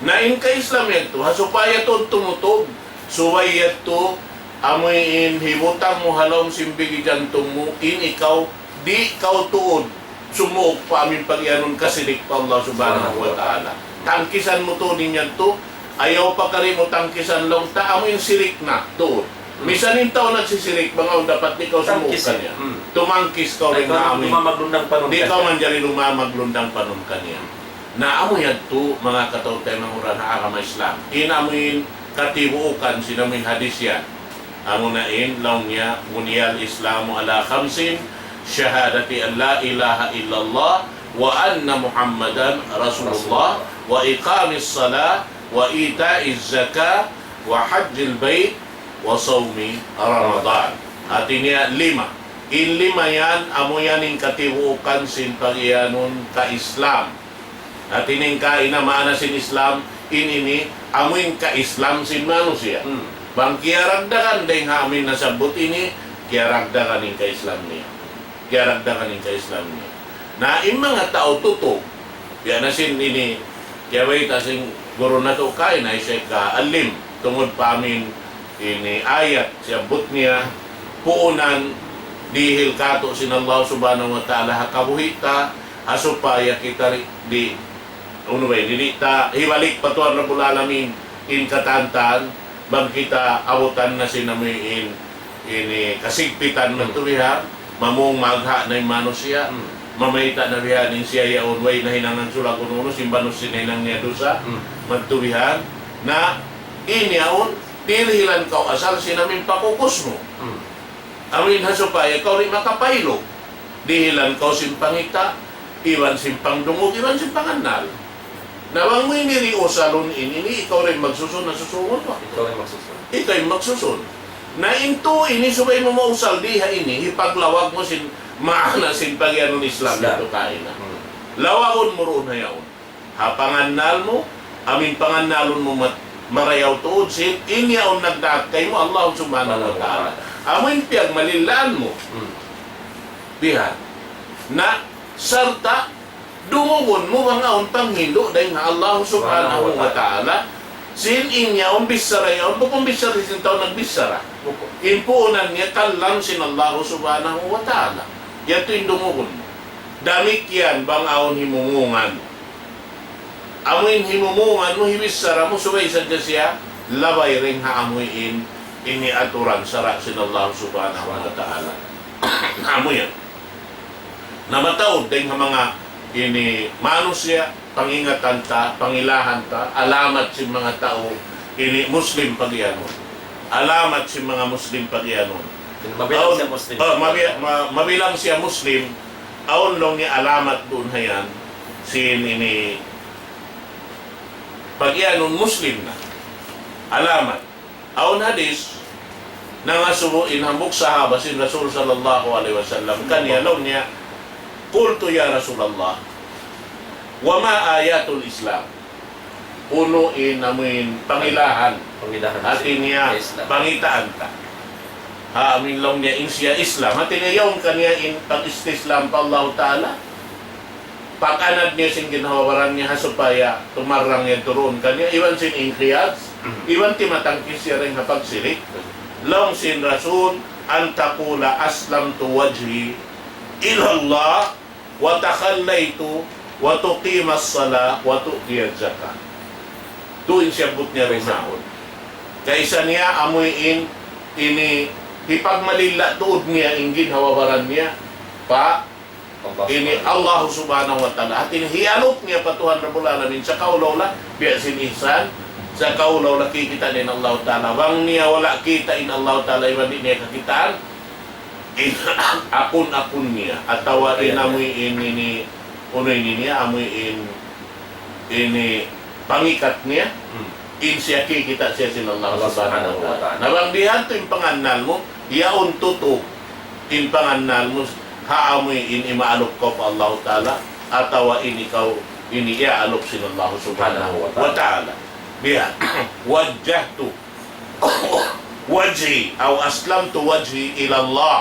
Na in ka-Islam yadtu, ha supaya tuud tumutug, subay yadtu, amu in hibutang mu ha lawm sin bigi jantung mu, in ikaw, di' kaw tuud sumuuk pa amu in pag-iyanun kasirik pa Allah Subhanahu wa Ta'ala. Tangkisan mu tuud in yadtu, ayaw pa kari mu tangkisan laung ta amu in sirik na tuud. Hmm. Misan in tau nagsisirik, bang awn dapat di' kaw sumuuk kaniya. Hmm. Tumangkis kaw dayn ha amu in. Di' kaw manjari lumamag lundang panun kaniya. Na amu yadtu, manga kataymanghuran ha agama Islam. In amu in katibuukan sin amu in hadis yan. Amuna in, laung niya, بني الإسلام على خمس، شهادة أن لا إله إلا الله وأن محمدا رسول الله وإقام الصلاة وإيتاء الزكاة وحج البيت وصوم رمضان. Hati niya lima. In lima yan, amu yan in katibuukan sin pag-iyanun ka-Islam. Hati niya in kaina maana sin Islam, in ini, amu in ka-Islam sin manusiya'. Hmm. Bang kiyaragdagan dayn ha amu in nasabbut ini, kiyaragdagan in ka-Islam niya. Kiyaragdagan in ka-Islam niya. Na in manga tau tutug, biya' na sin ini, kiyabayta' sin guru natu' kaina, hi Sheikh Alim, tungud pa amu in ini ayat, siyabbut niya, puunan, dihil kātu' sin Allah Subhanahu wa Ta'ala ha kabuhi' ta, ha supaya kita di', di', unu ba, di', di' ta hibalik pa Tuhan Rabbul Alamin, in katantan, bang kita abutan na sin amu in, ini kasigpitan. Hmm. Matuwihan, mamung magha' na in manusiya', hmm, mamayta' na biya' in siya yaun, way nahinangan sula' kunu'-unu, simbanus sin hinang niya dusa, hmm, matuwihan, na, in yaun, dirihilan kaw asal sin amu in pakukus mu. Hmm. Amu in ha supaya kaw di' makapailu. Dihilan kaw sin pangita', iban sin pangdungug, iban sin pangannal. Na bang mu ini di' usalun in ini, ikaw da in magsusun, na susungun mu. Ikaw in magsusun. Ikaw in magsusun. Na in tū ini subay mu mausal di ha ini, hipaglawag mu sin maana sin pag-iyanun Islam. Islam. Yadtu kaina. Hmm. Lawagun mu duun ha yaun. Ha pangannal mu, amu in pangannalun mu mat-, marayaw tuud sin, in yaun nagdaak kaymu Allah Subhanahu wa Ta'ala. Amu in piyagmalilaan mu. Hmm. Bihan. Na, sarta' dungugun mu bang awn panghindu' dayn ha Allah Subhanahu wa Ta'ala. Sin in yaun bichara yaun, bukun bichara sin tau nagbichara. Bukun. In puunan niya kalam sin Allah Subhanahu wa Ta'ala. Yadtu in dungugun mu. Damikkiyan bang awn himumungan. Amu in himumungan mu, hibichara mu, subay sadja siya labay dayn ha amu in ini aturan sara' sin Allah Subhanahu wa Ta'ala. Amu yan. Na mataud dayn ha manga ini manusiya', pangingatan ta, pangilahan ta, alamat sin manga tau ini Muslim pag-iyanun. Alamat sin manga Muslim pag-iyanun. Mabilang siya Muslim. Oh, mabi-, ma-, mabilang siya Muslim, awn laung niya alamat duun ha yan, sin ini pag-iyanun Muslim na. Alamat. Awn hadith, nangasubu in hambuuk sahaba sin Rasul sallallahu alayhi wasallam, kaniya laung niya, قلت يا رسول الله، وما آيات الإسلام؟ Unu in amuin pangilahan. Pangilahan. Hati niya, Islam. Pangitaan ta. Ha, amuin laung niya in siya Islam. Hati niya, yaun kaniya in pag-istislam pa Allah Ta'ala. Pag-anad niya sin ginhawa-baran niya ha supaya tumarrang yan turuun kaniya. Iban sin inqiyad, Mhm. iban timatangkis siya dayn ha pagsirik. Laung sin Rasul, أن تقول أسلمت وجهي إلى الله وتخليت وتقيم الصلاة وتؤتي الزكاة. Tu in siyabbut niya rin Isa. Naun. Kaysa niya amuin ini hipagmalilla tuud niya in ginhawa-baran niya pa Allah ini Subhanahu. Allah Subhanahu wa Ta'ala. Hati niya hiyalup niya pa Tuhan Rabbul Alamin sa kaula-ula, biya' sin ihsan, sa kaula-ula kikita' in Allah Ta'ala. Bang niya wala' kita' in Allah Ta'ala, iban di' niya kakitaan, in akun-akun niya, atawa in amuin ini, unu ini niya, amuin ini pangikat niya, Hmm. in siya kikita' siya sin Allah Allah Subhanahu wa Ta'ala. Subhanahu wa Ta'ala. Na bang bihan tu in pangannal mu, yaun tutu in pangannal mu, ha amuin imaalup kaw pa Allah Ta'ala, atawa in ikaw ini iyaalup sin Allah Subhanahu wa Ta'ala. Bihan. وجهت وجهي أو أسلمت وجهي إلى الله.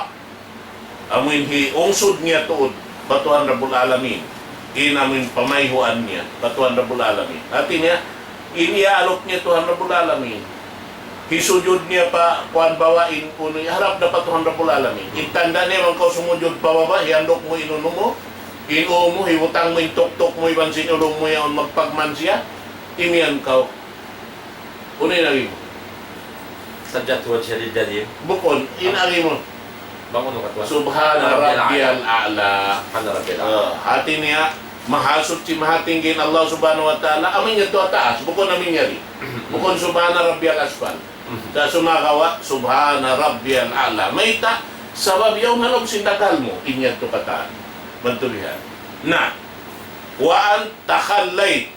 Amuin hiungsud niya tuud pa Tuhan Rabbul Alamin. In amuin pamayhuan niya pa Tuhan Rabbul Alamin. Hati niya, in iyaalup niya Tuhan Rabbul Alamin. Hisujud niya pa kuwan bawa in unu, harap da pa Tuhan Rabbul Alamin. In tanda' niya bang kaw sumujud pa baba', hiyanduk mu in unu mu, in ū mu, hibutang mu in tuktuk mu, iban sin ulung mu yaun magpagman siya, imiyan kaw. Unu in agi mu? سجدت وجهي للذي. Bukun, in agi mu. Bang unu katuan? سبحان ربي الأعلى. سبحان ربي الأعلى. Ah, hati niya, Mahasuchi, Mahatinggi in Allah Subhanahu wa Ta'ala, amu in yadtu ha taas, bukun amu in yari. Bukun سبحان ربي الأسفل. Mhm. Sa' sumagawa', سبحان ربي الأعلى. Mayta', sabab yaun ha lawm sin dakal mu, in yadtu katan. Bantulihan. Na, وأن تخليت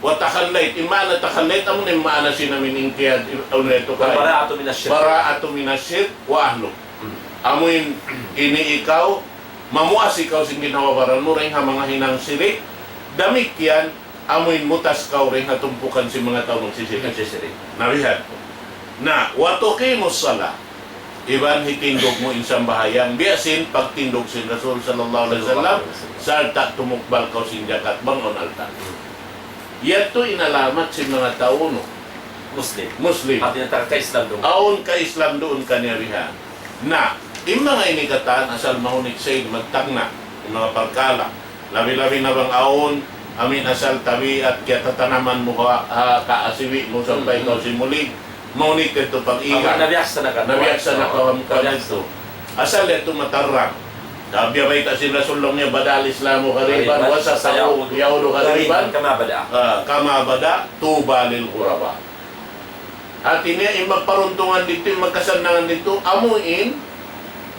وتخليت. In maana تخليت, amu in maana sin amuin inqiyad, amu in yadtu katan. والبراءة من الشرك. براءة من الشرك وأهله. Hmm. Amuin ini ikaw, mamuas ikaw sin ginhawa-baran mu dayn ha manga hinang sirik. Damikkiyan, amuin mutas kaw dayn ha tumpukan sin manga tau magsisirik. Magsisirik. Na bihan. Na, وتقيم الصلاة. Iban hitindug mu in sambahayang, biya' sin pagtindug sin Rasul sallallahu alayhi wasallam, sallallahu alayhi wasallam. Sarta' tumukbal kaw sin jakat bang awn alta'. Yadtu in alamat sin manga tau, unu? Muslim. Muslim. Hati niya taga ka-Islam duun. Awn ka-Islam duun kaniya bihan. Na, in manga ini katan asal mahunit sa in magtagna', in manga parkala'. Labi-labi na bang awn, amuin asal tabiat, kiyatatanaman mu ha, ha kaasibi' mu sampay Mm-mm. kaw simulig. Mahunit yadtu pag-iyan. Nabiaksa na ka. Nabiaksa na ka, Nabiaksa. Asal yadtu matarrang. Biya' bayta' sin Rasul laung niya, بدأ الإسلام غريبا وسيعود غريبا كما بدأ. Ah, كما بدأ طوبى للغرباء. Hati niya, in magparuntungan didtu, in magkasannangan didtu, amuin,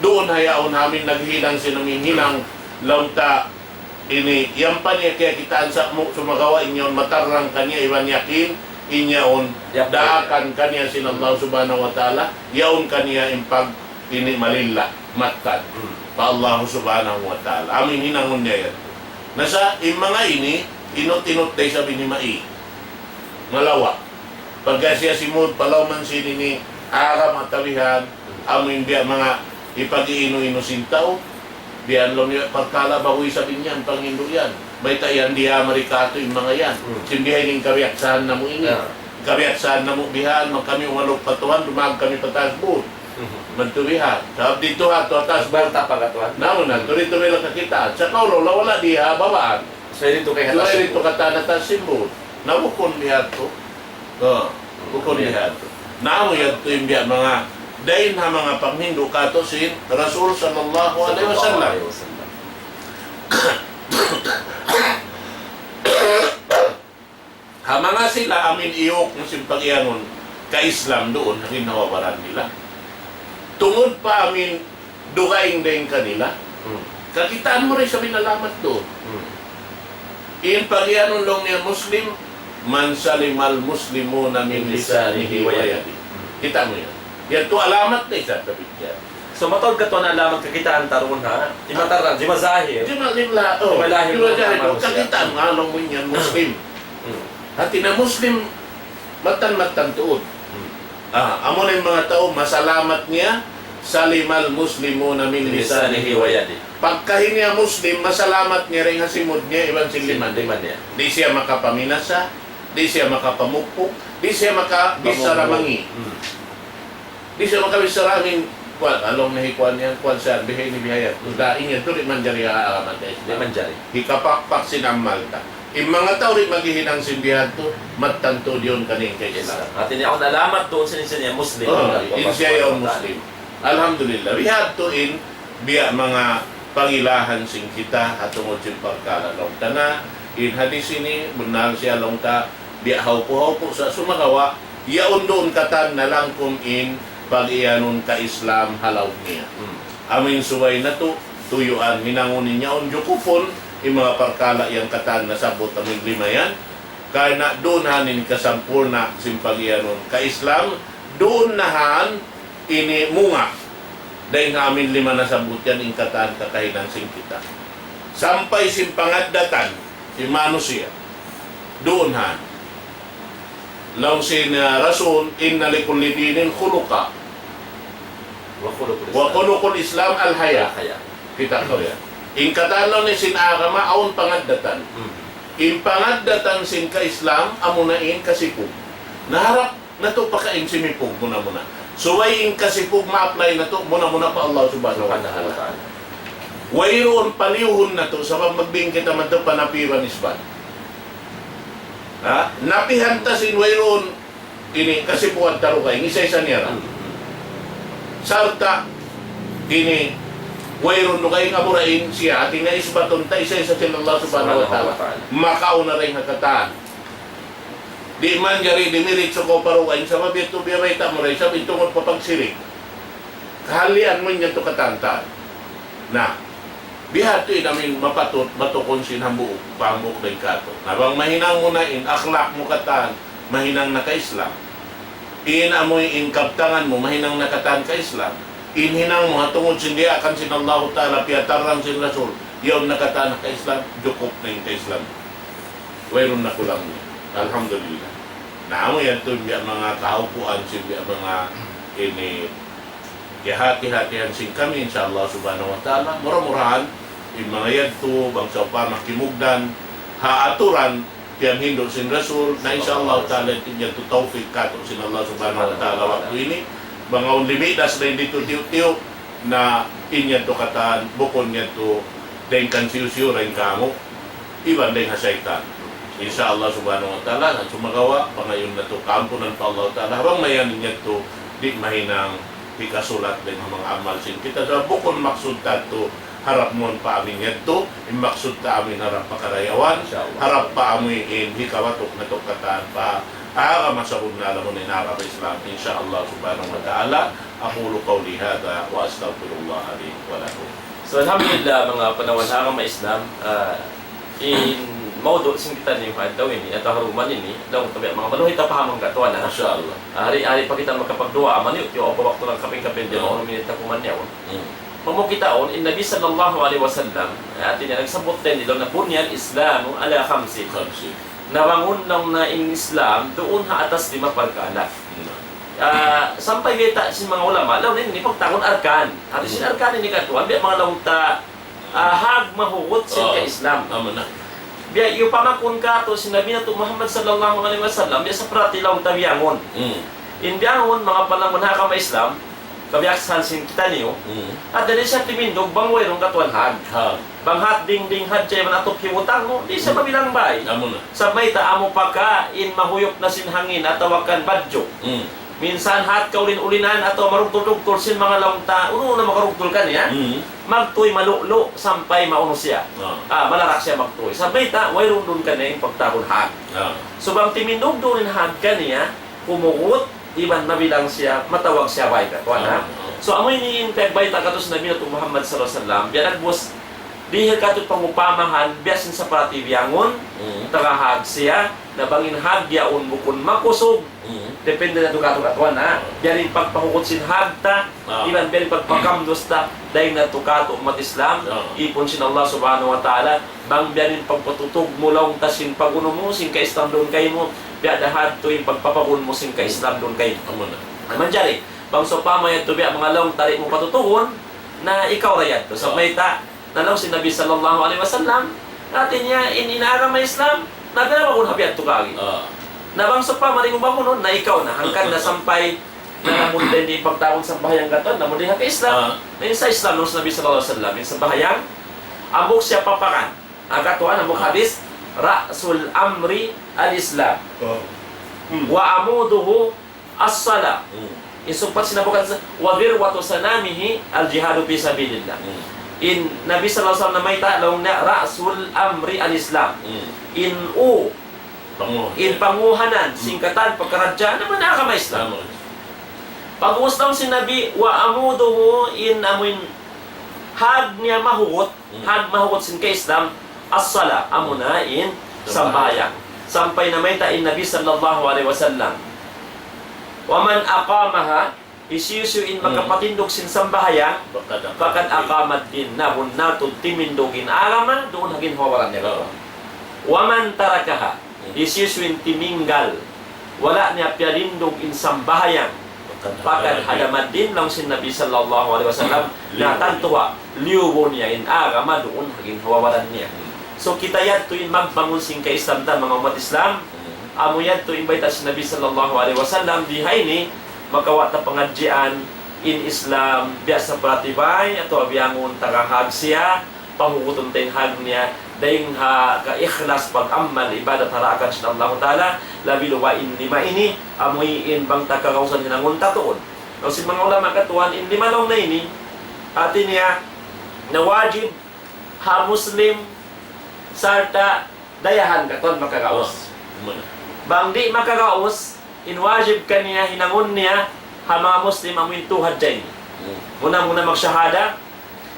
duun ha yaun amuin naghinang sin amuin hinang, laung ta, ini, yan pa niya kiyakitaan sa' mu, sumagawa' in yaun matarrang kaniya, iban yakin, in yaun, daakan kaniya sin Allah Subhanahu wa Ta'ala, yaun kaniya in pag, ini malilla', mattan, Hmm. pa Allah Subhanahu wa Ta'ala. Amuin hinangun niya yan. Na sa', in manga ini, inut-inut da isab ini mai. Malawa'. Pagka siya simud, palawman sin ini, agama tabihan, amuin biya' manga ipag-iinu-inu sin tau, Biya' laung niya parkala' bahuy sa' biya' yan, panghindu' yan. Mayta' yan di' Amerika tu in manga yan. Hmm. Sin biya' ini in kabiyaksahan namu' ini. Ah. Kabiyaksahan namu' bihan, man kami umaluk pa Tuhan, dumag kami pa taas bud. Mhm. Madtu bihan. Sabab didtu ha, tu ha taas bud. Banta pa ka Tuhan. Namu na, hmm, tuloy-tuloy lang kakitaan. Sa' kaw laung, wala' di' ha babaan. So, didtu kay ha taas bud. So, didtu katan ha taas bud. Na bukun bihan tu. Oh, bukun bihan tu. Na amu yadtu in biya' manga, dayn ha manga panghindu' katu' sin Rasul sallallahu alayhi wasallam. Sallallahu alayhi wasallam. Ha manga sila amin iyuk sin pagiyanun ka Islam duun, ha ginhawa-baran nila. Tungud pa amin dugaing dayn kanila. Hmm. Kakitaan mu da isab in alamat duun. Hmm. In pagiyanun laung niya Muslim, من سلم المسلمون من لسانه ويده. Hmm. Kita' mu yan. Yadtu alamat da isab kabit yan. So, mataud katu' na alamat kakitaan ta duun ha. Di' mataran, di' mazahir. Di' ma-, di' ma-, oh, di' mazahir, di' mazahir. Kakitaan mu, laung mu yan Muslim. Hmm. Hati na Muslim, mattan-mattan tuud. Hmm. Ah, amu na in manga tau, masalamat niya, سلم المسلمون من لسانه ويده. Pagkahi niya Muslim, masalamat niya dayn ha simud niya, iban sin lima niya. Sin lima niya. Di' siya makapaminasa, di' siya makapamukpuk, di' siya makabichara mangi'. Hmm. Di' siya makabichara amin, kuwan, laung niya hi kuwan yan, kuwan siya, bihaini, bihayan. Hmm. Dayn yan, di' manjari ha agama ta Islam. Di' manjari. Hikapakpak sin amal ta. In manga tau di' maghihinang sin biya' hādtu, mattan tuud yan kaniya ka Islam. Hati niya, awn alamat duun sin, sin siya Muslim. Oh, in siya yan Muslim. Alhamdulillah. Biya' hādtu in, biya' manga pangilahan sin kita, ha tungud sin parkala' laung ta na, in hadith ini, bunnal siya laung ta, biya' hawpu'-hawpu' sa sumagawa', yaun duun katan nalangkum in pag-iyanun ka Islam ha lawm niya. Hmm. Amu in subay natu', tuyuan, hinangun in yaun jukupun, in manga parkala' yan katan nasabbut amu in lima yan, karna' duun han in kasampurna' sin pag-iyanun ka Islam, duun na han ini munga'. Dayn ha amu in lima nasabbut yan in katan kakahinang sin kita. Sampay sin pangaddatan, sin manusiya'. Duun han. Laung sin, ah, Rasul, إن لكل دين خلقا. وخلق الإسلام. وخلق الإسلام الحياء. الحياء. Kita' kaw yan. In katan laung niya sin agama, awn pangaddatan. Hmm. In pangaddatan sin ka-Islam, amuna in kasipug. Na harap natu' pakain simipug muna-muna. Subay in kasipug ma-apply natu' muna-muna pa Allah Subhanahu wa Ta'ala. Subhanahu wa Ta'ala. Wayruun paliyuhun natu', sabab magbing kita madtu pa napi iban isbat. Ha? Napihan ta sin wayruun ini kasipugan ta dugaing, isa-isa niya ra. Hmm. Sarta' ini wayruun dugaing, amura in siya, hati niya isbatun ta isa-isa sin Allah Subhanahu wa Ta'ala. Subhanahu wa Ta'ala. Makauna dayn ha katan. Di' manjari dimiritsu kaw pa dugaing, sabab yadtu biya' bayta' mu da isab in tungud pa pagsirik. Kahalian mu in yadtu katan-katan. Na, biya' hādtu in amin mapatut, matukun sin hambuuk, pa hambuuk dayn kātu'. Na bang mahinang mu na in akhlak mu katan, mahinang na ka Islam. In amuin kabtangan mu, mahinang na katan ka Islam. In hinang mu, ha tungud sin diyaakan sin Allahu Ta'ala, piyatarrang sin Rasul, yaun na katan ka Islam, jukup na in ka Islam. Wayruun na kulang niya. Alhamdulillah. Na amu yadtu in biya' manga kahawpuan sin biya' manga ini kiyahati-hatihan sin kami, insya Allah Subhanahu wa Ta'ala. Mura-murahan, in manga yadtu, bang sawpama kimugdan, ha aturan, piyanghindu' sin Rasul, na insya Allah Ta'ala, in yadtu tawfik kātu' sin Allah Subhanahu wa Ta'ala waktu ini. Bang awn limidas na in didtu tiyu'-tiyu', na in yadtu katan, bukun yadtu, dayn kan siyu-siyu, dayn kāmu'. Iban dayn ha saytan. Insya Allah Subhanahu wa Ta'ala, na sumagawa', pangayuun natu' kaampunan pa Allah Ta'ala, bang mayan in yadtu, di' mahinang hikasulat dayn ha manga amal sin kita. Sabab bukun maksud ta yadtu harap muun pa amin yadtu, in maksud ta amin harap pa karayawan, insya Allah, harap pa amin in hikawatuk natu' katan pa agama sabunnal amun in agama Islam, insya Allah Subhanahu wa Ta'ala. أقول قولي هذا وأستغفر الله لي ولكم. So, alhamdulillah, manga panaw ha agama Islam, ah, in mawdu' sin kitaniyu ha adlaw ini, atawa ha duman ini, laung ta biya' manga maluhay ta pahaman katuan, ha? Masha Allah. Ah, hari, hari pa kita makapagduwaa, amani, tiyu' pa waktu lang kapin-kapin, di' manga minit ta kuman niya, oh. Hmm. Mamu kita, oh, in Nabi sallallahu alayhi wasallam, ah, hati niya nagsabbut dayn ha laung niya, بني الإسلام على خمس. Khamsin. Nabangun laung niya in Islam, duun ha atas lima parkala'. Hmm. Ah, sampay bayta' sin manga ulama, laung niya ini pagtawagun arkan. Hati sin arkan ini katuan, biya' manga laung ta, Ah, hag mahugut sin Ah, ka-Islam. Amu na. Biya' upama kunu' katu' sin Nabi natu' Muhammad sallallahu alayhi wasallam, biya' sapantun laung ta biya' yaun. Mm. In biya' yaun, manga pananggun ha agama Islam, kabiyaksahan sin kitaniyu, Mm. hati niya siya timindug, bang wayruun katuan hag. Hag. Bang hat dingding hadja, iban atup hibutang mu, di' siya Mm. mabilang bay. Amu na. Sa' mayta' amu pa ka in mahuyup na sin hangin atawa kan badju'. Mm. Minsan hat kaulin-ulinan atawa marugtul-rugtul sin manga laung ta, unu na makarugtul kaniya. Mm. Magtuy malu'lu' sampay maunu siya. Ah. Ah, malarak siya magtuy. Sa' mayta', wayruun duun kaniya in pagtawagun hag. Ah. So bang timindug duun in hag kaniya, humugut, iban mabilang siya, matawag siya bay katuan, ha? Ah, ah. So, amu ini in pagbayta' katu' sin Nabi natu' Muhammad sallallahu alayhi wasallam, biya' nagbus, di' katu' pangupamahan, biya' sin sapantun biya' yaun, Mm. tagahag siya, na bang in hag yaun bukun makusug, Mm. depende na tuud katu' katuan, ha? Ah. Biya' diin pagpahugut sin hag ta, Ah. iban biya' diin pagpakamdus ta, dayn na tuud katu' ummat Islam, Ah. ipun sin Allah Subhanahu wa Ta'ala, bang biya' diin pagpatutug mu laung ta sin pag-unu mu, sin ka-Islam duun kaymu, biya' da hadtu in pagpapagun mu sin ka-Islam duun kaymu. Amu na. Na manjari, bang sawpama yadtu biya' manga laung ta di' mu patutugun, na ikaw ra yadtu. Sa' Ah. mayta', na laung sin Nabi sallallahu alayhi wasallam, hati niya in, in agama Islam, na biya' magun ha biya' tu kagi. Ah. Na bang sawpama di' mu bangunun, na ikaw na, hangkan na sampay, na amun di' pagtawagun sambahayang katuan, amu di' ha ka-Islam. Ah. Na in sa Islam, laung sin Nabi sallallahu alayhi wasallam, in sambahayang, hambuuk siya papakan. Ang katuan, hambuuk hadith, رأس الأمر الإسلام. Oh. Hmm. وعموده الصلاة. Hmm. In sumpat sin Abu Bakar, وذروة سنامه الجهاد في سبيل الله. Hmm. In Nabi sallallahu alayhi wasallam namayta', laung niya, رأس الأمر الإسلام. Hmm. In u, Panguhan. In panguhanan, Hmm. sin katan pagkaradjaan, amu na agama Islam. Agama Islam. Pag'ubus laung sin Nabi, وعموده, in amuin hag niya mahugut, Hmm. hag mahugut sin ka-Islam, الصلاة, amu na in Sambahayang. sambahayang. Sampay namayta' in Nabi sallallahu alayhi wasallam, ومن أقامها, hisiyu-siyu in Hmm. makapatindug sin sambahayang, فقد أقام فقد أقام الدين, na bunnal tuud timindug in agama, duun ha ginhawa-baran niya. Oh. ومن تركها, Hmm. hisiyu-siyu in timinggal, wala' niya piyatindug in sambahayang, فقد فقد هدم الدين, laung sin Nabi sallallahu alayhi wasallam, na Liyu. tantu ha, liyubu niya in agama duun ha ginhawa-baran niya. Hmm. So kita yadtu in magbangun sin ka-Islam ta, manga ummat Islam, Hmm. amu yadtu in bayta' sin Nabi sallallahu alayhi wasallam, di ha ini, makawa' ta pangadjian, in Islam, biya' sapantun bay, atawa biya' yaun tagahag siya, pahugutun ta in hag niya, dayn ha kaikhlas pag-amal ibadat ha daakan sin Allahu Ta'ala, labi luba in lima ini, amu in bang ta kagausan hinangun ta tuud. Laung sin manga ulama katuan, in lima laung na ini, hati niya, na wajib ha Muslim, sarta' dayahan katuan makagaus. Ah, amu na. Bang di' makagaus, in wajib kaniya hinangun niya ha manga Muslim amu in tū hadja ini. Hmm. Muna-muna magshahada,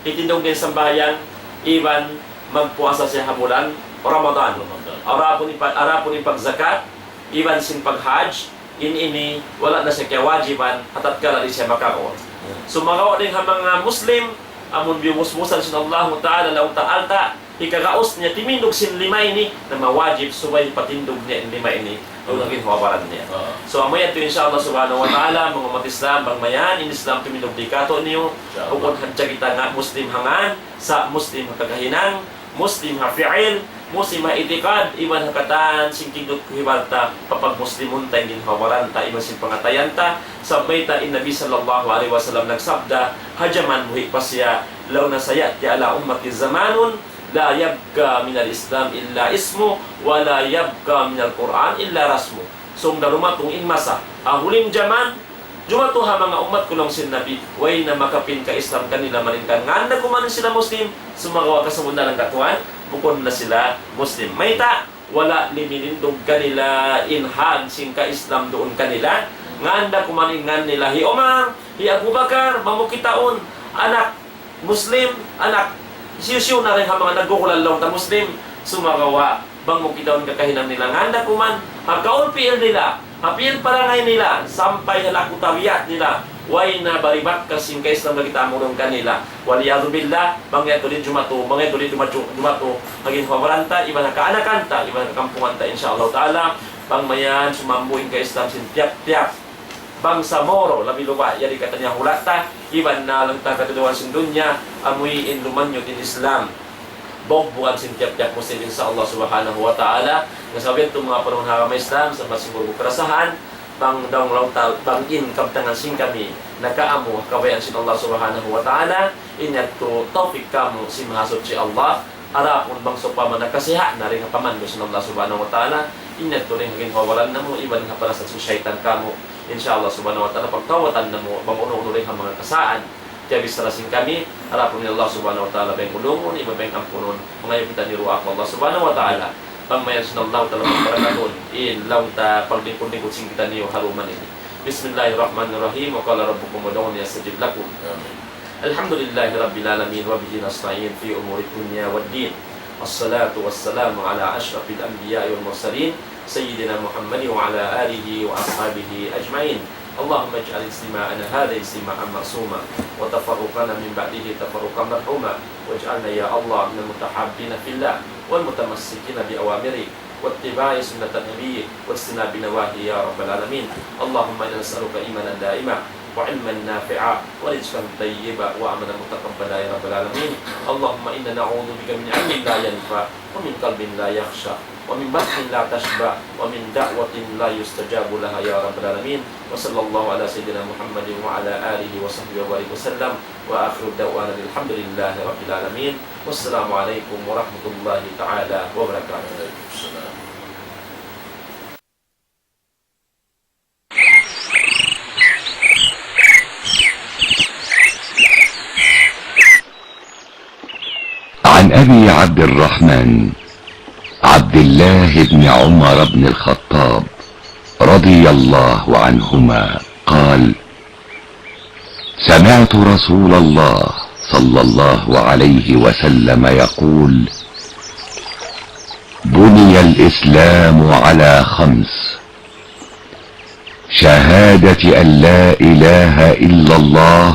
hitindug niya in sambahayang, iban magpuasa siya ha bulan Ramadan. Ramadan. Adapun in pag-, adapun in pagzakat, iban sin paghajj, in ini wala' na siya kiyawajiban, ha tatkala di' siya makagaus. Hmm. Sumagawa' dayn ha manga Muslim, amun biyubus-busan sin Allahu Ta'ala, laung ta alta', hikagaus niya timindug sin lima ini, na mawajib subay patindug niya in lima ini, duun ha ginhawa-baran niya. Ah. So, amu yadtu, insha Allah subhanahu wa ta'ala, manga ummat Islam, bang mayan in Islam timindug di katu'niyu, Insha Allah. Bukun hadja kita nga Muslim ha ngan, sa' Muslim ha kakahinang, Muslim ha fi'il, Muslim ha itikad, iban ha katan sin kigdut kuhibar ta, papagmuslimun ta in ginhawa-baran ta, iban sin pangatayan ta, sabab mayta' in Nabi sallallahu alayhi wasallam nagsabda, ha jaman buhi' pa siya, لو سيأتي على أمتي زمان لا يبقى من الإسلام إلا اسمه ولا يبقى من القرآن إلا رسمه. Sung da dumatung in masa, ha huling jaman, jumatu ha manga ummat ku laung sin Nabi, way na makapin ka Islam kanila malaingkan ngān da kuman sila Muslim, sumagawa' kasabunnalan katuan, bukun na sila Muslim. Mayta', wala' liminindug kanila in hāg sin ka Islam duun kanila, ngān da kuman in ngān nila hi Umar, hi Abu Bakar, bang mu kitaun, anak Muslim, anak, hisiyu-siyu na dayn ha manga nagkukulan laung ta Muslim, sumagawa', bang mu kitaun kakahinang nila, ngān da kuman, ha kaul pi'il nila, ha pi'il parangay nila, sampay ha laku tabiat nila, way na baribat ka sin ka Islam lagi' ta amurun kanila. والعياذ بالله, bang yadtu di' jumatu, bang yadtu di' jumatu, jumatu, ha ginhawa-baran ta, iban ha kaanakan ta, iban ha kakampungan ta, insha Allah ta'ala, bang mayan sumambu in ka Islam sin tiyap-tiyap bangsa Moro, labi luba' yari katan ha hula' ta, iban na laung ta katuduhan sin dunya, Amuin lumanyut in Islam. Bugbugan sin tiyap-tiyap Muslim, insya Allah subhanahu wa ta'ala. Nga sabab yadtu manga panuhun ha agama Islam, sa' masi burbu karasahan, bang daw laung ta, bang in kabtangan sin kami, nakaamu ha kabayaan sin Allah subhanahu wa ta'ala, in yadtu tawfik kamu' sin Mahasuchi Allah, adapun bang sawpama nakasiha' na dayn ha pamandu' sin Allah subhanahu wa ta'ala, in yadtu dayn ha ginhawa-baran namu', iban ha panasat sin saytan kamu', insya Allah subhanahu wa ta'ala, pagtawbatan namu', bang unu-unu dayn ha manga kasaan. Tiyabichara sin kami, harapun in Allah subhanahu wa ta'ala bang ulungun, iban bang ampunun, mangayu' kitaniyu duwaa pa Allah subhanahu wa ta'ala. Bang mayan sin Allah ta'ala pagbarakahun, in laung ta paglingkud-lingkud sin kitaniyu ha dum ini. بسم الله الرحمن الرحيم. وقال ربكم ادعوني أستجب لكم. آمين. الحمد لله رب العالمين وبه نستعين في أمور الدنيا والدين. الصلاة والسلام على أشرف الأنبياء والمرسلين سيدنا محمد وعلى آله وأصحابه أجمعين. اللهم اجعل اجتماعنا هذا اجتماعا معصوما وتفرقنا من بعده تفرقا مرحوما واجعلنا يا الله من المتحابين في الله والمتمسكين بأوامره واتباع سنة نبيه واجتناب نواهيه يا رب العالمين. اللهم إنا نسألك إيمانا دائما وعلما نافعا ورزقا طيبا وعملا متقبلا يا رب العالمين. اللهم إنا نعوذ بك من علم لا ينفع ومن قلب لا يخشع ومن بطن لا تشبع ومن دعوة لا يستجاب لها يا رب العالمين. وصلى الله على سيدنا محمد وعلى آله وصحبه وبارك وسلم. وآخر دعوانا الحمد لله رب العالمين. والسلام عليكم ورحمة الله تعالى وبركاته. عن أبي عبد الرحمن عبد الله بن عمر بن الخطاب رضي الله عنهما قال: سمعت رسول الله صلى الله عليه وسلم يقول: بني الإسلام على خمس، شهادة أن لا إله إلا الله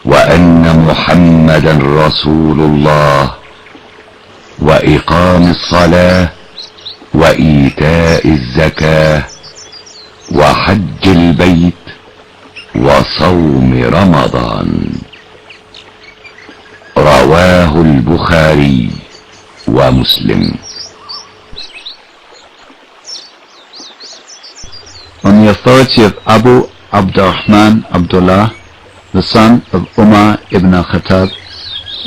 وأن محمدا رسول الله وإقام الصلاة وإيتاء الزكاة وحج البيت وصوم رمضان. رواه البخاري ومسلم. On the authority of Abu Abdurrahman Abdullah, the son of Umar ibn al-Khattab,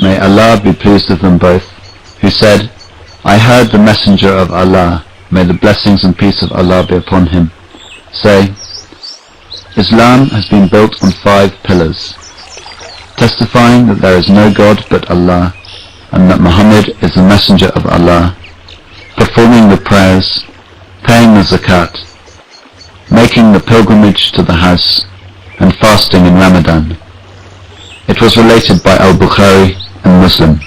may Allah be pleased with them both, who said, I heard the Messenger of Allah, may the blessings and peace of Allah be upon him, say, Islam has been built on five pillars: testifying that there is no God but Allah, and that Muhammad is the messenger of Allah, performing the prayers, paying the zakat, making the pilgrimage to the house, and fasting in Ramadan. It was related by Al-Bukhari and Muslim.